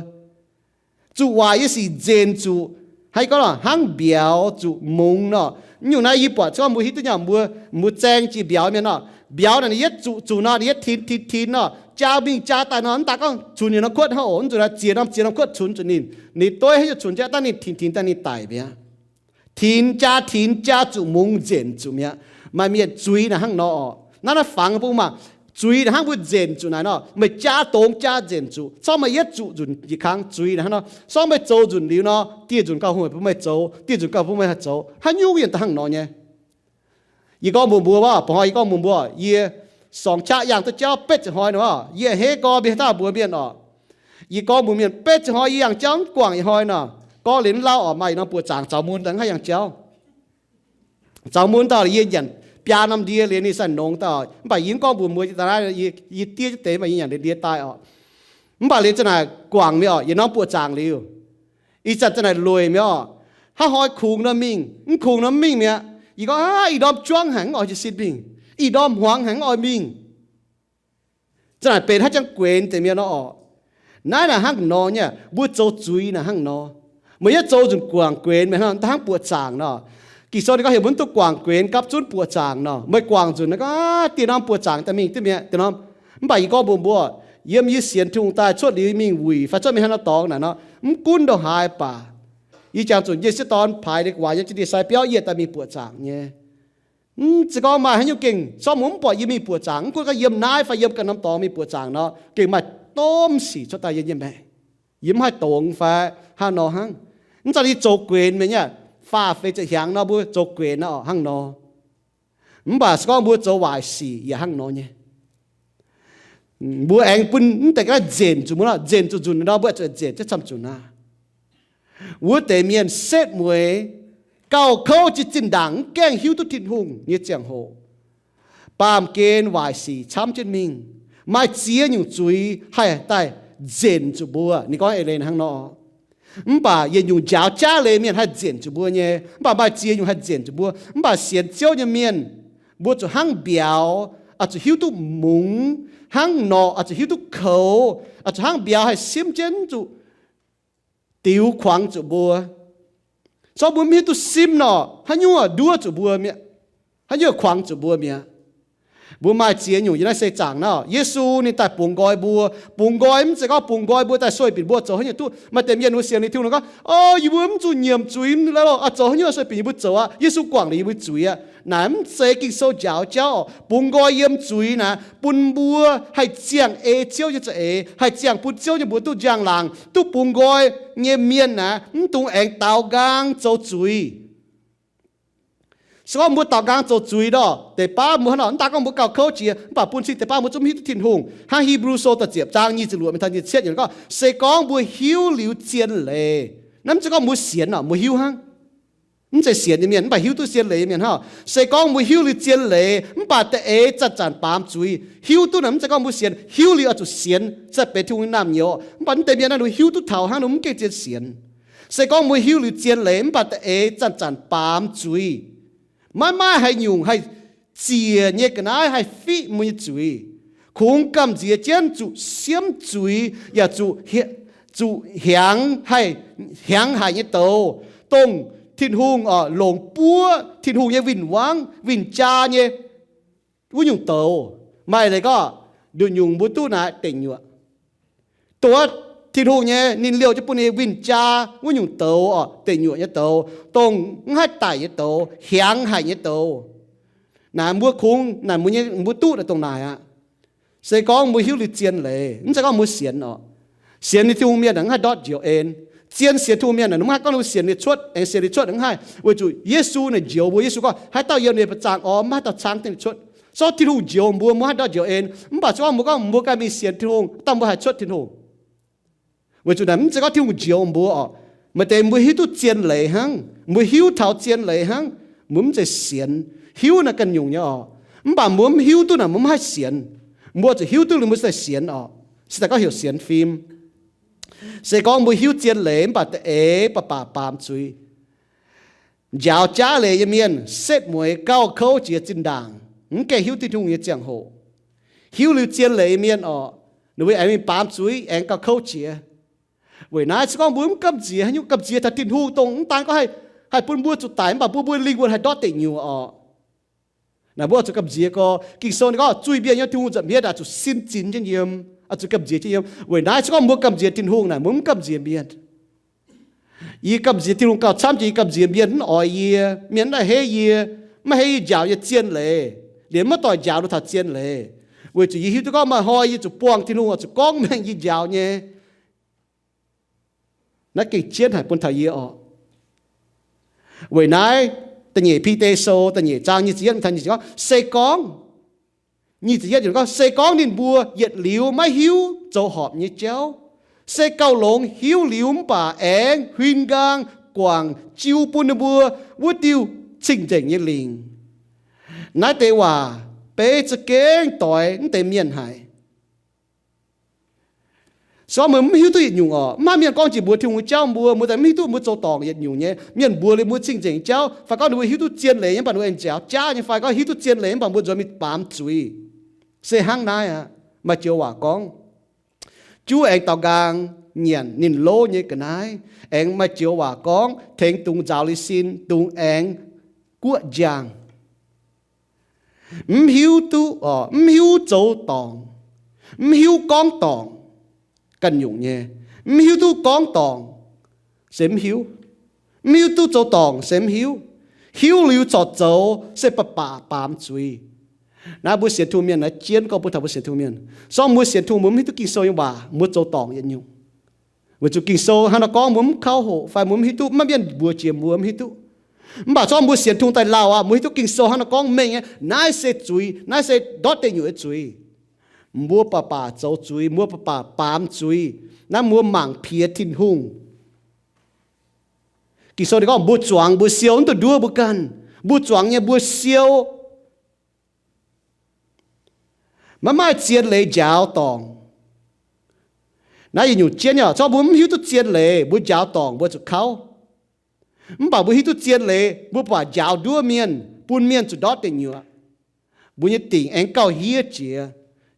Zuqc waaic nyei sic nzenc zuqc, haaix gorngv nor, hnangv mbiauz zuqc mungz nor. Nyungc naaiv yie buatc gorngv mbuo hiuv duqv nyei, mbuo, mbuo zaeng jiex mbiauz mienh nor, mbiauz naaic ninh yietv zuqc zuqc nor, ninh yietv tinx tinx tinx nor, jaa mingh jaa daaih nor, mv daaih gorngv cunx yietc norm kuotv hnangv oc, mv zuqc naaic ziex norm ziex norm kuotv cunx zuqc ninh, ninh dueiv haaix nyungc cunx jaav daaih ninh tinx tinx daaih ninh daic mi'aqv. Tinx jaa tinx jaa zuqc mungz nzenc zuqc mi'aqv. Maaih mienh zuiz naaic hnangv nor orqc. Naaiv naaiv fangx bun maah, zuiz naaic hnangv mbuo nzenc zuqc naaic nor, meih jaa dongz jaa nzenc zuqc, corc meih yietv zuqc nzunc yietc kang zuiz naaic hnangv nor, corc meih zoux nzunc liuz nor, dieh nzunc gauh hungh bun meih zoux, dieh nzunc gauh bun meih haih zoux, haaix nyungc yienh daaih hnangv nor nyei. Yie gorngv mbuox mbuo, mbuo, ba'hnoi yie gorngv mbuox mbuo, yie song qaqv yangh duqv jauv betv ziepc hnoi nor, yie hec gorx mienh daaih mbuox mienh orqc. Yie gorngv mbuox mienh betv ziepc hnoi yie yangh jauv mv guangc ih hnoi nor, gorngv liuz mv lauh orqc, maaih ih norm buoqc zaangc zaux mun daaih mv haih yangh jauv. Zaux mun dauh yie nyanc biaa norm ndie liuz ninh sai nongx dauh, mv baac yie mv gorngv mbuox mbuo, yie diev jienv deix mv baac yie nyanc ndie daaih orqc. Mv baac liuz za'naaic guangc mi'aqv orqc, yietc norm buoqc zaangc liuz. Ih zanc za'naaic lueic mi'aqv orqc. Hnangv hnoi kungx nor mingh, mv kungx nor mv mingh mi'aqv. Yie gorngv, ih norm juangv haic mv oix jiez sin mingh. Ih norm hmuangx haic mv oix mingh. Za'naaic benx haaix jangx guenx deix mienh nor orqc. Naaiv naaic hnangv nor nyei, mbuo zoux zuiz naaic hnangv nor. Meih yietv zoux nzunc guangc guenx meih hnangv, hnangv buoqc zaangc nor. Ging-Sou ninh gorngv heuc mbuo mv duqv guangc guenx gapv zunv buoqc zaangc nor. Meih guangc nzunc naaic gorngv, aav, dieh norm buoqc zaangc daaih mingh duqv mi'aqv, dieh norm. Mv baac yie gorngv mbuox mbuo, yiem yie sienx Tin-Hungh daaih cuotv liuz mingh wuic fai cuotv mingh haaix norm dorngx naaic nor, mv gunv ndongc haaix baac, yie jangx zuqc yie sieqv dorn paaix liuz gu'nguaaz yiem jienv ndie-sai biauv yietv daaih mingh buoqc zaangc nyei. Mv zeiz gorngv maaih haaix nyungc gengh, sorng mbuo mv buatc yie mingh buoqc zaangc, mv gunv gorngv yiem naaiv fai yiem ganh norm dorngx mingh buoqc zaangc nor, gengh maaih domh sic cuotv daaih yiem nyei maengc. Yie mv haih dongz fai hnangv nor hnangv. Mv zeiz yie zoux guenx mienh nyei, faah feix ziepc hnyangx nor mbuo zoux guenx nor hnangv nor. Mv baac se gorngv mbuo zoux waaic sic yaac hnangv nor nyei. Mbuo aengx bun mv deix ga'naaiv nzenc zuqc mbuo nor, nzenc zuqc nzunc nor, mbuo zuqc nzenc jienv camv zuqc naaiv. Wuov deix mienh setv mueiz, gauh kouv jiex zinh ndaangc mv gaengh hiuv duqv Tin-Hungh nyei ziangh hoc, baamh gen waaic sic camv jienv mingh, maaih ziex nyungc zuiz haih daaih nzenc zuqc mbuo. Ninh gorngv eix leiz hnangv nor. Mv baac yietc nyungc njaaux jaav leiz mienh haih nzenc zuqc mbuo nyei, mv baac maaih ziex nyungc haih nzenc zuqc mbuo. Mv baac sienx Ziouv nyei mienh, mbuo zuqc hnangv mbiauz, oix zuqc hiuv duqv mungz, hnangv norqc oix zuqc hiuv duqv koux, oix zuqc hnangv mbiauz haih simv jienv zuqc diux kuangx zuqc mbuo. Sorng mbuo mv hiuv duqv simv nor, haaix nyungc nduov zuqc mbuo mi'aqv, haaix nyungc kuangx zuqc mbuo mi'aqv. Mbuo maaih ziex nyungc yiem naaiv seix zaangc nor, Yesu ninh daaih bungx nqoi mbuo. Bungx nqoi mv zeiz gorngv bungx nqoi mbuo daaih sueih binc mbuo zoux haaix nyungc duqv. Maaih deix mienh wuov sienx liuz Tin-Hungh gorngv, o, yie mbuo mv zuqc nyiemc zuiz, o, zoux haaix nyungc sueih binc yie mbuo zoux aqv. Yesu guangc liuz yie mbuo zuiz aqv. Naaic mv zeiz Ging-Sou njaaux jauv. Bungx nqoi yiem zuiz naaic bun mbuo haih ziangh ei Ziouv nyei za'eix, haih ziangh bun Ziouv nyei mbuox duqv njang-laangc. Duqv bungx nqoi nyei mienh naaic mv dungx aengx daaux nqaang zoux zuiz. Se gorngv mbuo daaux nqaang zoux zuiz nor, deix baav mbuo hnangv nor, mv daaih gorngv mbuo gauh kouv jiex, mv baac bun cing deix baav mbuo zungv mv hiuv duqv Tin-Hungh. Hnangv Hipv^lu Sou da'ziepc zaang nyic ziepc luoqc mingh taux nyic ziepc cietv yiemc gorngv, se gorngv mbuo hiuv liuz zien leiz, naaiv mv zeiz gorngv mbuo sienx nor, mbuo hiuv hnangv. Mv zeiz sienx nyei mienh, mv baac hiuv duqv zien leiz nyei mienh hnangv. Se gorngv mbuo hiuv liuz zien leiz, mv baac da'eix zanc-zanc baamz zuiz. Hiuv duqv naaic mv zeiz gorngv mbuo sienx, hiuv liuz oix zuqc sienx, za'gengh benx Tin-Hungh nyei naamh nyouz. Mv baac mv deix mienh naaiv ninh hiuv duqv taux hnangv, ninh mv gengh zien sienx. Se gorngv mbuo hiuv liuz zien leiz, mv baac da'eix zanc-zanc baamz zuiz. Maiv maaih haaix nyungc haih ziec nyei ga'naaiv haih fiqv mbuo nyei zuiz. Kungx gamh nziex jienv zuqc siemv zuiz yaac zuqc, zuqc hiaangx haih, hiaangx haic nyei douz, dongh Tin-Hungh, orqc, longc buov Tin-Hungh nyei win-wangv, win-jaa nyei wuov nyungc douz. Maaih leiz gorngv nduqc nyungc mbuo duqv naaic deic nyuoqc. Dongh wuov Tin-Hungh nyei ninh liouh jienv bun ninh win-jaa wuov nyungc douz, orqc, deic nyuoqc nyei douz, dongh mv haih daic nyei douz, hiaangx haic nyei douz. Naaic mbuo kungx naaic mbuo nyei, mbuo duqv naaic dongh naaic aqv. Se gorngv mbuo hiuv liuz zien leiz, mv zeiz gorngv mbuo sienx orqc. Sienx ninh Tin-Hungh mienh naaic mv haih ndortv njoux en. Zien sienx Tin-Hungh mienh naaic mv haih gorngv ninh mbuo sienx ninh cuotv, aengx sienx ninh cuotv mv haih, weic zuqc Yesu naaic njoux mbuo. Yesu gorngv, haaix dauh yiem ninh nyei ba'zangc orn, mv haih dauh caangv daaih ninh cuotv. So Tin-Hungh njoux mbuo, mbuo mv haih ndortv njoux en. Mv baac se gorngv mbuo gorngv mbuo ganh mingh sienx Tin-Hungh, dauh mbuo haih cuotv Tin-Hungh. Weic zuqc naaic mv zeiz gorngv Tin-Hungh njoux mbuo orqc. Maaih deix mbuo hiuv duqv zien leiz hnangv, mbuo hiuv taux zien leiz hnangv, mbuo mv zeiz sienx. Hiuv naaic ganh nyungc nyei orqc. Mv baac mbuo mv hiuv duqv naaic mbuo mv haih sienx. Mbuo zuqc hiuv duqv liuz mbuo se daaih sienx orqc. Se daaih gorngv heuc sienx fim. Se gorngv mbuo hiuv zien leiz mv baac da'eix baac baac baamz zuiz. Njaaux jaav leiz nyei mienh setv mueiz gauh kouv jiex zinh ndaangc, mv gaengh hiuv Tin-Hungh nyei ziangh hoc. Hiuv liuz zien leiz nyei mienh orqc, ninh mbuo aengx mingh baamz zuiz, aengx gauh kouv jiex. Weic naaiv se gorngv mbuo mv gamh nziex haaix nyungc, gamh nziex taux Tin-Hungh dongh mv daan gorngv haih, haih bun mbuo zuqc daic mv baac bun mbuo lingh wuonh haih ndortv deic nyuoqc orqc. Naaic mbuo oix zuqc gamh nziex gorx. Ging-Sou ninh gorngv zuiz-mbienv nyei Tin-Hungh nza'hmien oix zuqc sin zinh nyei yiem, oix zuqc gamh nziex jienv yiem. Weic naaiv se gorngv mbuo gamh nziex Tin-Hungh naaic, mbuo mv gamh nziex mienh. Yie gamh nziex Tin-Hungh gauh camv jiex yie gamh nziex mienh mv oix yie, mienh mv haih heiv yie, mv haih heiv yie njaaux nyei zien leiz, liemh maiv doic njaaux nduov taux zien leiz. Weic zuqc yie hiuv duqv gorngv maaih hnoi yie zuqc buangh Tin-Hungh oix zuqc gorngv mengh yie njaaux nyei. Naaiv gengh jienv haic bun taux yie orqc. Weic naaiv, da'nyeic Bide Sou da'nyeic zaang nyic ziepc yietv mingh taux nyic ziepc gorngv, se gorngv, nyic ziepc yietv gorngv, se gorngv ninh mbuo yietc liuz maiv hiuv zoux horpc nyei jauv, se gauh longx hiuv liuz mv baac aengx huin nqaang guangc jiu bun ninh mbuo wuov diuh cing-nzengc nyei lingc. Naaiv deix waac beiv za'gengh doix mv deix mienh haic. Se gorngv mbuo mv hiuv duqv yietc nyungc orqc, mv haih mienh gorngv jiex mbuox Tin-Hungh nyei jauv mbuo, mbuo daaih mv hiuv duqv mbuo zoux dorngc yietc nyungc nyei. Mienh mbuox liuz mbuo cing-nzengc jauv, fai gorngv ninh mbuo hiuv duqv zien leiz nyei mv baac ninh mbuo aengx njaaux jaav nyei, fai gorngv hiuv duqv zien leiz mv baac mbuo nzuonx mingh baamz zuiz. Se hnangv naaiv aqv. Maaih joux waac gorngv, juv aengx daaux nqaang nyanc ninh lov nyei ga'naaiv. Aengx maaih joux waac gorngv, tengx dungz nzaaux liuz sin, dungz aengx guoqv njang. Mv hiuv duqv, mv hiuv zoux dorngc, mv hiuv gorngv dorngc ganh nyungc nyei. Mv hiuv duqv gorngv dorngc se mv hiuv. Mv hiuv duqv zoux dorngc se mv hiuv. Hiuv liuz corc zoux se baac baac baamz zuiz. Naaiv mbuo sienx Tin-Hungh mienh naaiv jienv gorngv bun taux mbuo sienx Tin-Hungh mienh. Se gorngv mbuo sienx Tin-Hungh mbuo mv hiuv duqv Ging-Sou nyei waac, mbuo zoux dorngc yietc nyungc. Weic zuqc Ging-Sou hnangv naaiv gorngv mbuo mv kauv hoqc fai mbuo mv hiuv duqv, maiv mienh mbuox jiex mbuo mv hiuv duqv. Mv baac se gorngv mbuo sienx Tin-Hungh daaih lauh aqv, mbuo hiuv duqv Ging-Sou hnangv naaiv gorngv mengh nyei, naaiv se zuiz, naaiv se ndortv deic nyuoqc nyei zuiz. Mbuo baac baac zoux zuiz, mbuo baac baac baamz zuiz. Naaiv mbuo mangc piex Tin-Hungh. Ging-Sou ninh gorngv mbuo zuangx mbuo siou, mv dungx nduov mbuo ganh. Mbuo zuangx nyei mbuo siou. Maiv maaih zien leiz njaaux dorngc. Naaiv yietc nyungc jienv nyei, zorqv mbuo mv hiuv duqv zien leiz, mbuo njaaux dorngc mbuo zuqc kauv. Mv baac mbuo hiuv duqv zien leiz, mbuo baac njaaux nduov mienh, bun mienh zuqc ndortv deic nyuoqc. Mbuo nyei dingc aengx gauh hiev jiex,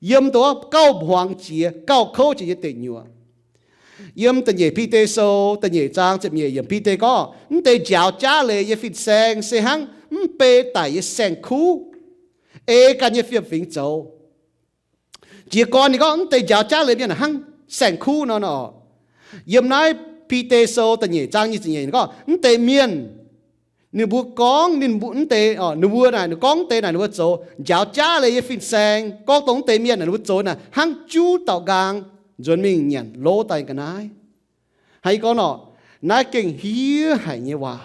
yiem dongh gauh hmuangx jiex, gauh kouv jiex nyei deic nyuoqc. Yiem da'nyeic Bide Sou da'nyeic zaang ziepc nyeic yiemc, Bide gorngv, mv deix njaaux jaav leiz nyei fin-saeng se hnangv mv bei daic nyei saeng-kuv, ei ganh nyei fiem-fingx zoux. Jiez gorn ninh gorngv mv deix njaaux jaav leiz mienh hnangv saeng-kuv nor nor. Yiem naaiv Bide Sou da'nyeic zaang nyic ziepc nyeic ninh gorngv, mv deix mienh, ninh mbuo gorngv, ninh mbuo mv deix, ninh mbuo naaic, ninh gorngv mv deix naaic ninh mbuo zoux njaaux jaav leiz nyei fin-saeng, gorngv dongh mv deix mienh naaic ninh mbuo zoux naaic hnangv juv daaux nqaang nzuonx mingh nyanc lov daaih ga'naaiv. Hnangv yie gorngv nor, naaiv gengh hiev haic nyei waac.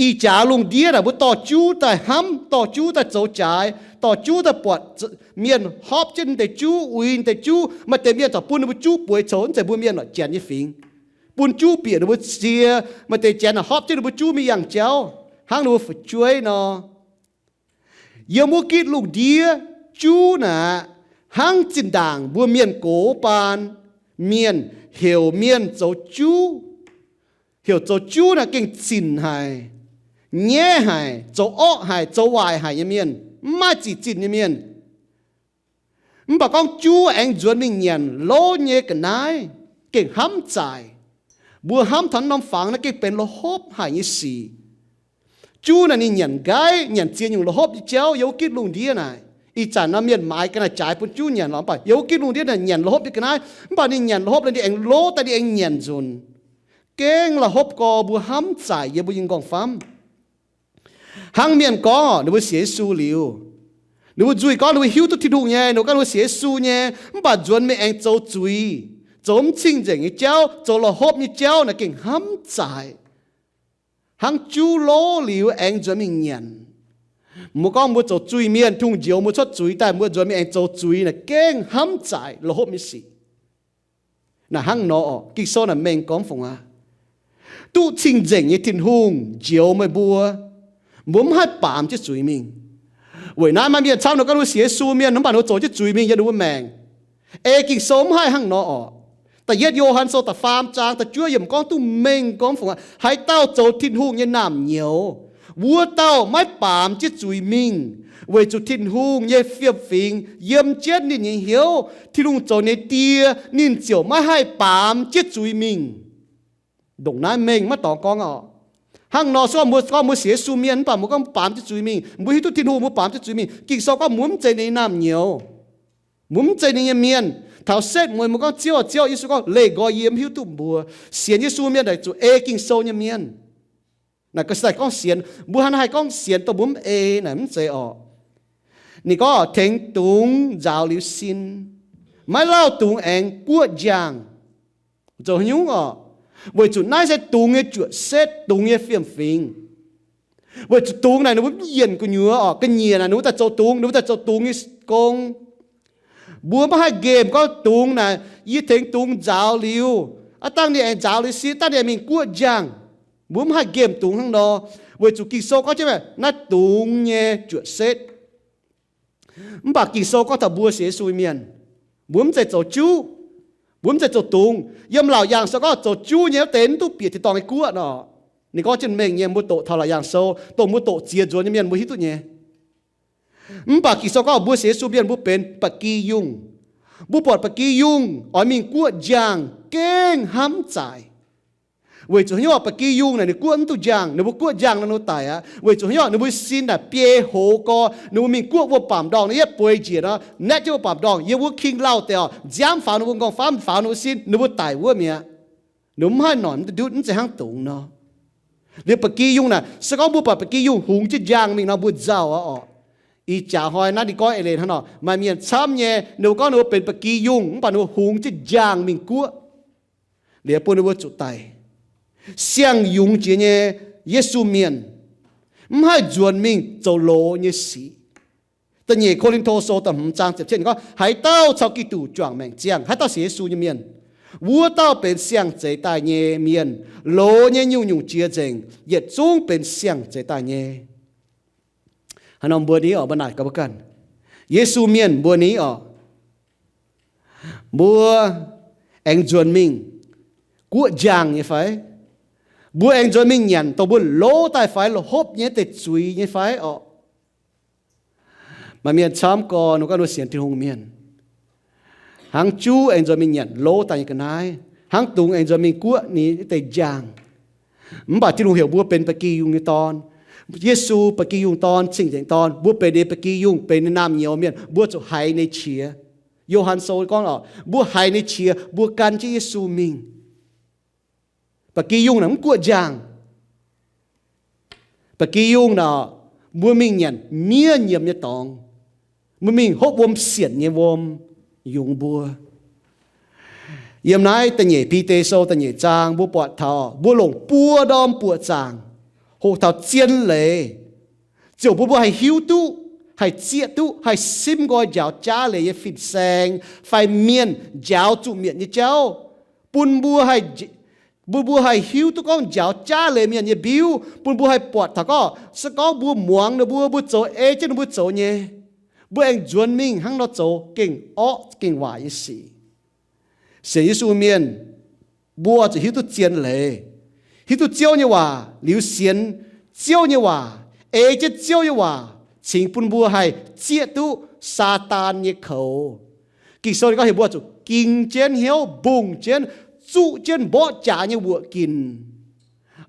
Ih jaax lungh ndiev naaic mbuo dorh juv daaih hnamv, dorh juv daaih zoux jaaix, dorh juv daaih buatc mienh hopv jienv deix juv, uix deix juv. Maaih deix mienh corc bun ninh mbuo juv bueix coux, mv zeiz mbuo mienh lorqc, janx nyei fingx. Bun juv bieqc ninh mbuo cie, maaih deix janx naaic hopv jienv ninh mbuo juv mingh yangh jauv, hnangv ninh mbuo fu'jueiv nor. Yiem wuov gitv lungh ndiev, juv naaic aqv, hnangv zinh ndaangc mbuo mienh gox baan, mienh heuc mienh zoux juv. Heuc zoux juv naaic gengh zinh haic, nyaiv haic, zoux orqv haic, zoux waaic haic nyei mienh, mv maaih zic zinh nyei mienh. Mv baac gorngv juv aengx nzuonx mingh nyanc lov nyei ga'naaiv, gengh hnamv zaaic. Mbuo hnamv taux norm fangx naaiv gengh benx la'hopv haic nyei sic. Juv naaic ninh nyanc nqaiv, nyanc ziex nyungc la'hopv nyei jauv yiem wuov gitv lungh ndiev naaic. Ih zanc nor mienh maaiz ga'naaiv jaaix bun juv nyanc lorqc, mv baac yiem wuov gitv lungh ndiev naaic nyanc la'hopv nyei ga'naaiv. Mv baac ninh nyanc la'hopv naaic ninh aengx lov daaih ninh aengx nyanc nzunc. Gengh la'hopv gorx mbuo hnamv zaaic yiem mbuo nyei m'nqorngv famv. Hnangv mienh gorngv ninh mbuo sienx Yesu liuz, ninh mbuo nzuih gorngv ninh mbuo hiuv duqv Tin-Hungh nyei, ninh mbuo gorngv ninh mbuo sienx Yesu nyei, mv baac nzuonx mingh aengx zoux zuiz. Zoux mv cing-nzengc nyei jauv, zoux la'hopv nyei jauv naaic gengh hnamv zaaic. Hnangv juv lov liuz aengx nzuonx mingh nyanc. Mbuo gorngv mbuo zoux zuiz-mienh, Tin-Hungh njoux mbuo cuotv zuiz daaih, mbuo nzuonx mingh aengx zoux zuiz naaic gengh hnamv zaaic la'hopv nyei sic. Naaic hnangv nor oc, Ging-Sou naaic mengh gormx fungc aqv. Duqv cing-nzengc nyei Tin-Hungh njoux meih mbuo, mbuo mv haih baamz jienv zuiz mingh. Weic naaiv maaih mienh camv nor gorngv ninh mbuo sienx Yesu mienh, mv baac ninh mbuo zoux jienv zuiz mingh yiem ninh mbuo maengc. Ei Ging-Sou mv haih hnangv nor oc. Da'yietv Yo^han Sou da'faam zaang da'juov yiemc gorngv duqv mengh gormx fungc aqv. Haaix dauh zoux Tin-Hungh nyei naamh nyouz, wuov dauh maiv baamz jienv zuiz mingh, weic zuqc Tin-Hungh nyei fiem-fingx yiem jienv ninh nyei hnyouv. Tin-Hungh zoux ninh nyei Die, ninh ziouc maiv haih baamz jienv zuiz mingh. Ndongc naaiv mengh maiv dorngx gorngv oc. Hnangv nor se gorngv mbuo, gorngv mbuo sienx Yesu mienh mv baac mbuo gorngv baamz jienv zuiz mingh, mbuo hiuv duqv Tin-Hungh, mbuo baamz jienv zuiz mingh, Ging-Sou gorngv mbuo mv zeiz ninh nyei naamh nyouz. Mbuo mv zeiz ninh nyei mienh. Taux setv mueiz mbuo gorngv Ziouv aac, Ziouv aac, Yesu gorngv, leih nqoi yie mv hiuv duqv mbuo. Sienx Yesu mienh naaic zuqc ei Ging-Sou nyei mienh. Naaic ga'sie gorngv sienx, mbuo hnangv naaiv haih gorngv sienx dongh mbuo mv ei naaic mv zeiz oc. Ninh gorngv tengx dungz nzaaux liuz sin, maiv lauh dungz aengx guoqv njang. Zoux haaix nyungc oc? Weic zuqc naaiv se dungz nyei juoqc setv, dungz nyei fiem-fingx. Weic zuqc dungz naaic ninh mbuo mv yienc gu'nyuoz oc. Ga'nyiec naaic ninh mbuo daaih zoux dungz, ninh mbuo daaih zoux dungz nyei gong. Mbuo maiv haih nqemh gorngv dungz naaic, yie tengx dungz nzaaux liuz, aav dangh ninh aengx nzaaux liuz sin, dangh ninh aengx mingh guoqv njang. Mbuo mv haih nqemh dungz hnangv nor, weic zuqc Ging-Sou gorngv jienv naaiv dungz nyei juoqc setv. Mv baac Ging-Sou gorngv taux mbuo sienx Yesu mienh, mbuo mv zeiz zoux juv, mbuo mv zeiz zoux dungz. Yiem Laauc Yaangh Sou gorngv zoux juv nyei wuov deix mv duqv bieqc tin-dorngh nyei guoqv nor. Ninh gorngv jienv mengh nyei, mbuo doqc taux Laauc Yaangh Sou, dongh mbuo doqc ziex nzuonx nyei mienh mbuo hiuv duqv nyei. Mv baac Ging-Sou gorngv mbuo sienx Yesu mienh mbuo benx ba'gi yungh. Mbuo buatc ba'gi yungh oix mingh guoqv njang gengh hnamv zaaic. Weic zuqc haaix nyungc? Ba'gi yungh naaic ninh guoqv mv duqv njang, ninh mbuo guoqv njang nor ninh mbuo daic aqv. Weic zuqc haaix nyungc? Ninh mbuo sin naaic biei hoz gorx, ninh mbuo mingh guoqv wuom-baamc ndorngh, ninh yietv bueix njiec nor, naetv jienv wuom-baamc ndorngh, yiem wuov king lauh deix oc, nziaamv faaux ninh mbuo, m'nqorngv famv faaux ninh mbuo sin, ninh mbuo daic wuov mi'aqv. Ninh mbuo mv haih noic mv duqv, mv zeiz hnangv dungz nor. Liuz ba'gi yungh naaic, se gorngv mbuo buatc ba'gi yungh hungx jienv njang mingh nor, mbuo nzauh aqv oc. Ih jaax hnoi naaiv ninh gorngv eix leiz hnangv nor, maaih mienh camv nyei, ninh mbuo gorngv ninh mbuo benx ba'gi yungh, mv baac ninh mbuo hungx jienv njang mingh guoqv. Liuz bun ninh mbuo zuqc daic. Siang-yungz jiex nyei Yesu mienh mv haih nzuonx mingh zoux loz nyei sic. Da'nyeic Ko^lin^to Sou da'hmz zaang ziepc cietv gorngv, haaix dauh caux Giduc juangc maengc ziangh, haaix dauh sienx Yesu nyei mienh, wuov dauh benx siang-zeix daaih nyei mienh. Loz nyei nyungc-nyungc jiex nzengc, yietc zungv benx siang-zeix daaih nyei. Haaix norm mbuo ni oc, mbuo naaic gaax mbuo ganh, Yesu mienh mbuo ni oc, mbuo aengx nzuonx mingh guoqv njang nyei fai? Mbuo aengx nzuonx mingh nyanc dongh mbuo lov daaih fai, la'hopv nyei, deix zuiz nyei fai oc? Maaih mienh camv gorx, ninh gorngv ninh sienx Tin-Hungh mienh, hnangv juv aengx nzuonx mingh nyanc lov daaih nyei ga'naaiv, hnangv dungz aengx nzuonx mingh guoqv ninh deix njang. Mv baac Tin-Hungh heuc mbuo benx ba'gi yungh nyei dorn. Yesu ba'gi yungh dorn, cing-nzengc dorn. Mbuo benx ninh ba'gi yungh, benx ninh naamh nyouz mienh, mbuo zuqc haiz ninh qiex. Yo^han Sou gorngv oc, mbuo haiz ninh qiex, mbuo gan jienv Yesu mingh. Ba'gi yungh naaic mv guoqv njang. Ba'gi yungh naaic, mbuo mingh nyanc miev nyiemc nyei dorngx. Mbuo mingh hopv wuom sienc nyei wuom yungz mbuo. Yiem naaiv da'nyeic Bide Sou da'nyeic zaang mbuo buatc taux mbuo longc buo ndorm buoqc zaangc hoqc taux zien leiz, ziouc bun mbuo haih hiuv duqv, haih zieqv duqv, haih simv nqoi njaaux jaav leiz nyei fin-saeng fai mienh njaaux zuqc mietc nyei jauv, bun mbuo haih, bun mbuo haih hiuv duqv gorngv njaaux jaav leiz mienh nyei mbiuv, bun mbuo haih buatc taux gorngv se gorngv mbuo muangx ninh mbuo, mbuo zoux ei jienv ninh mbuo zoux nyei, mbuo aengx nzuonx mingh hnangv nor zoux gengh orqv gengh waaic nyei sic. Sienx Yesu mienh, mbuo zuqc hiuv duqv zien leiz, hiuv duqv Ziouv nyei waac liuz sienx Ziouv nyei waac, ei jienv Ziouv nyei waac cingx bun mbuo haih zieqv duqv Saadaan nyei koux. Ging-Sou ninh gorngv heuc mbuo zuqc ging jienv hnyouv, mbungh jienv, zuqv jienv mborqv jaax nyei wuoqc ginc,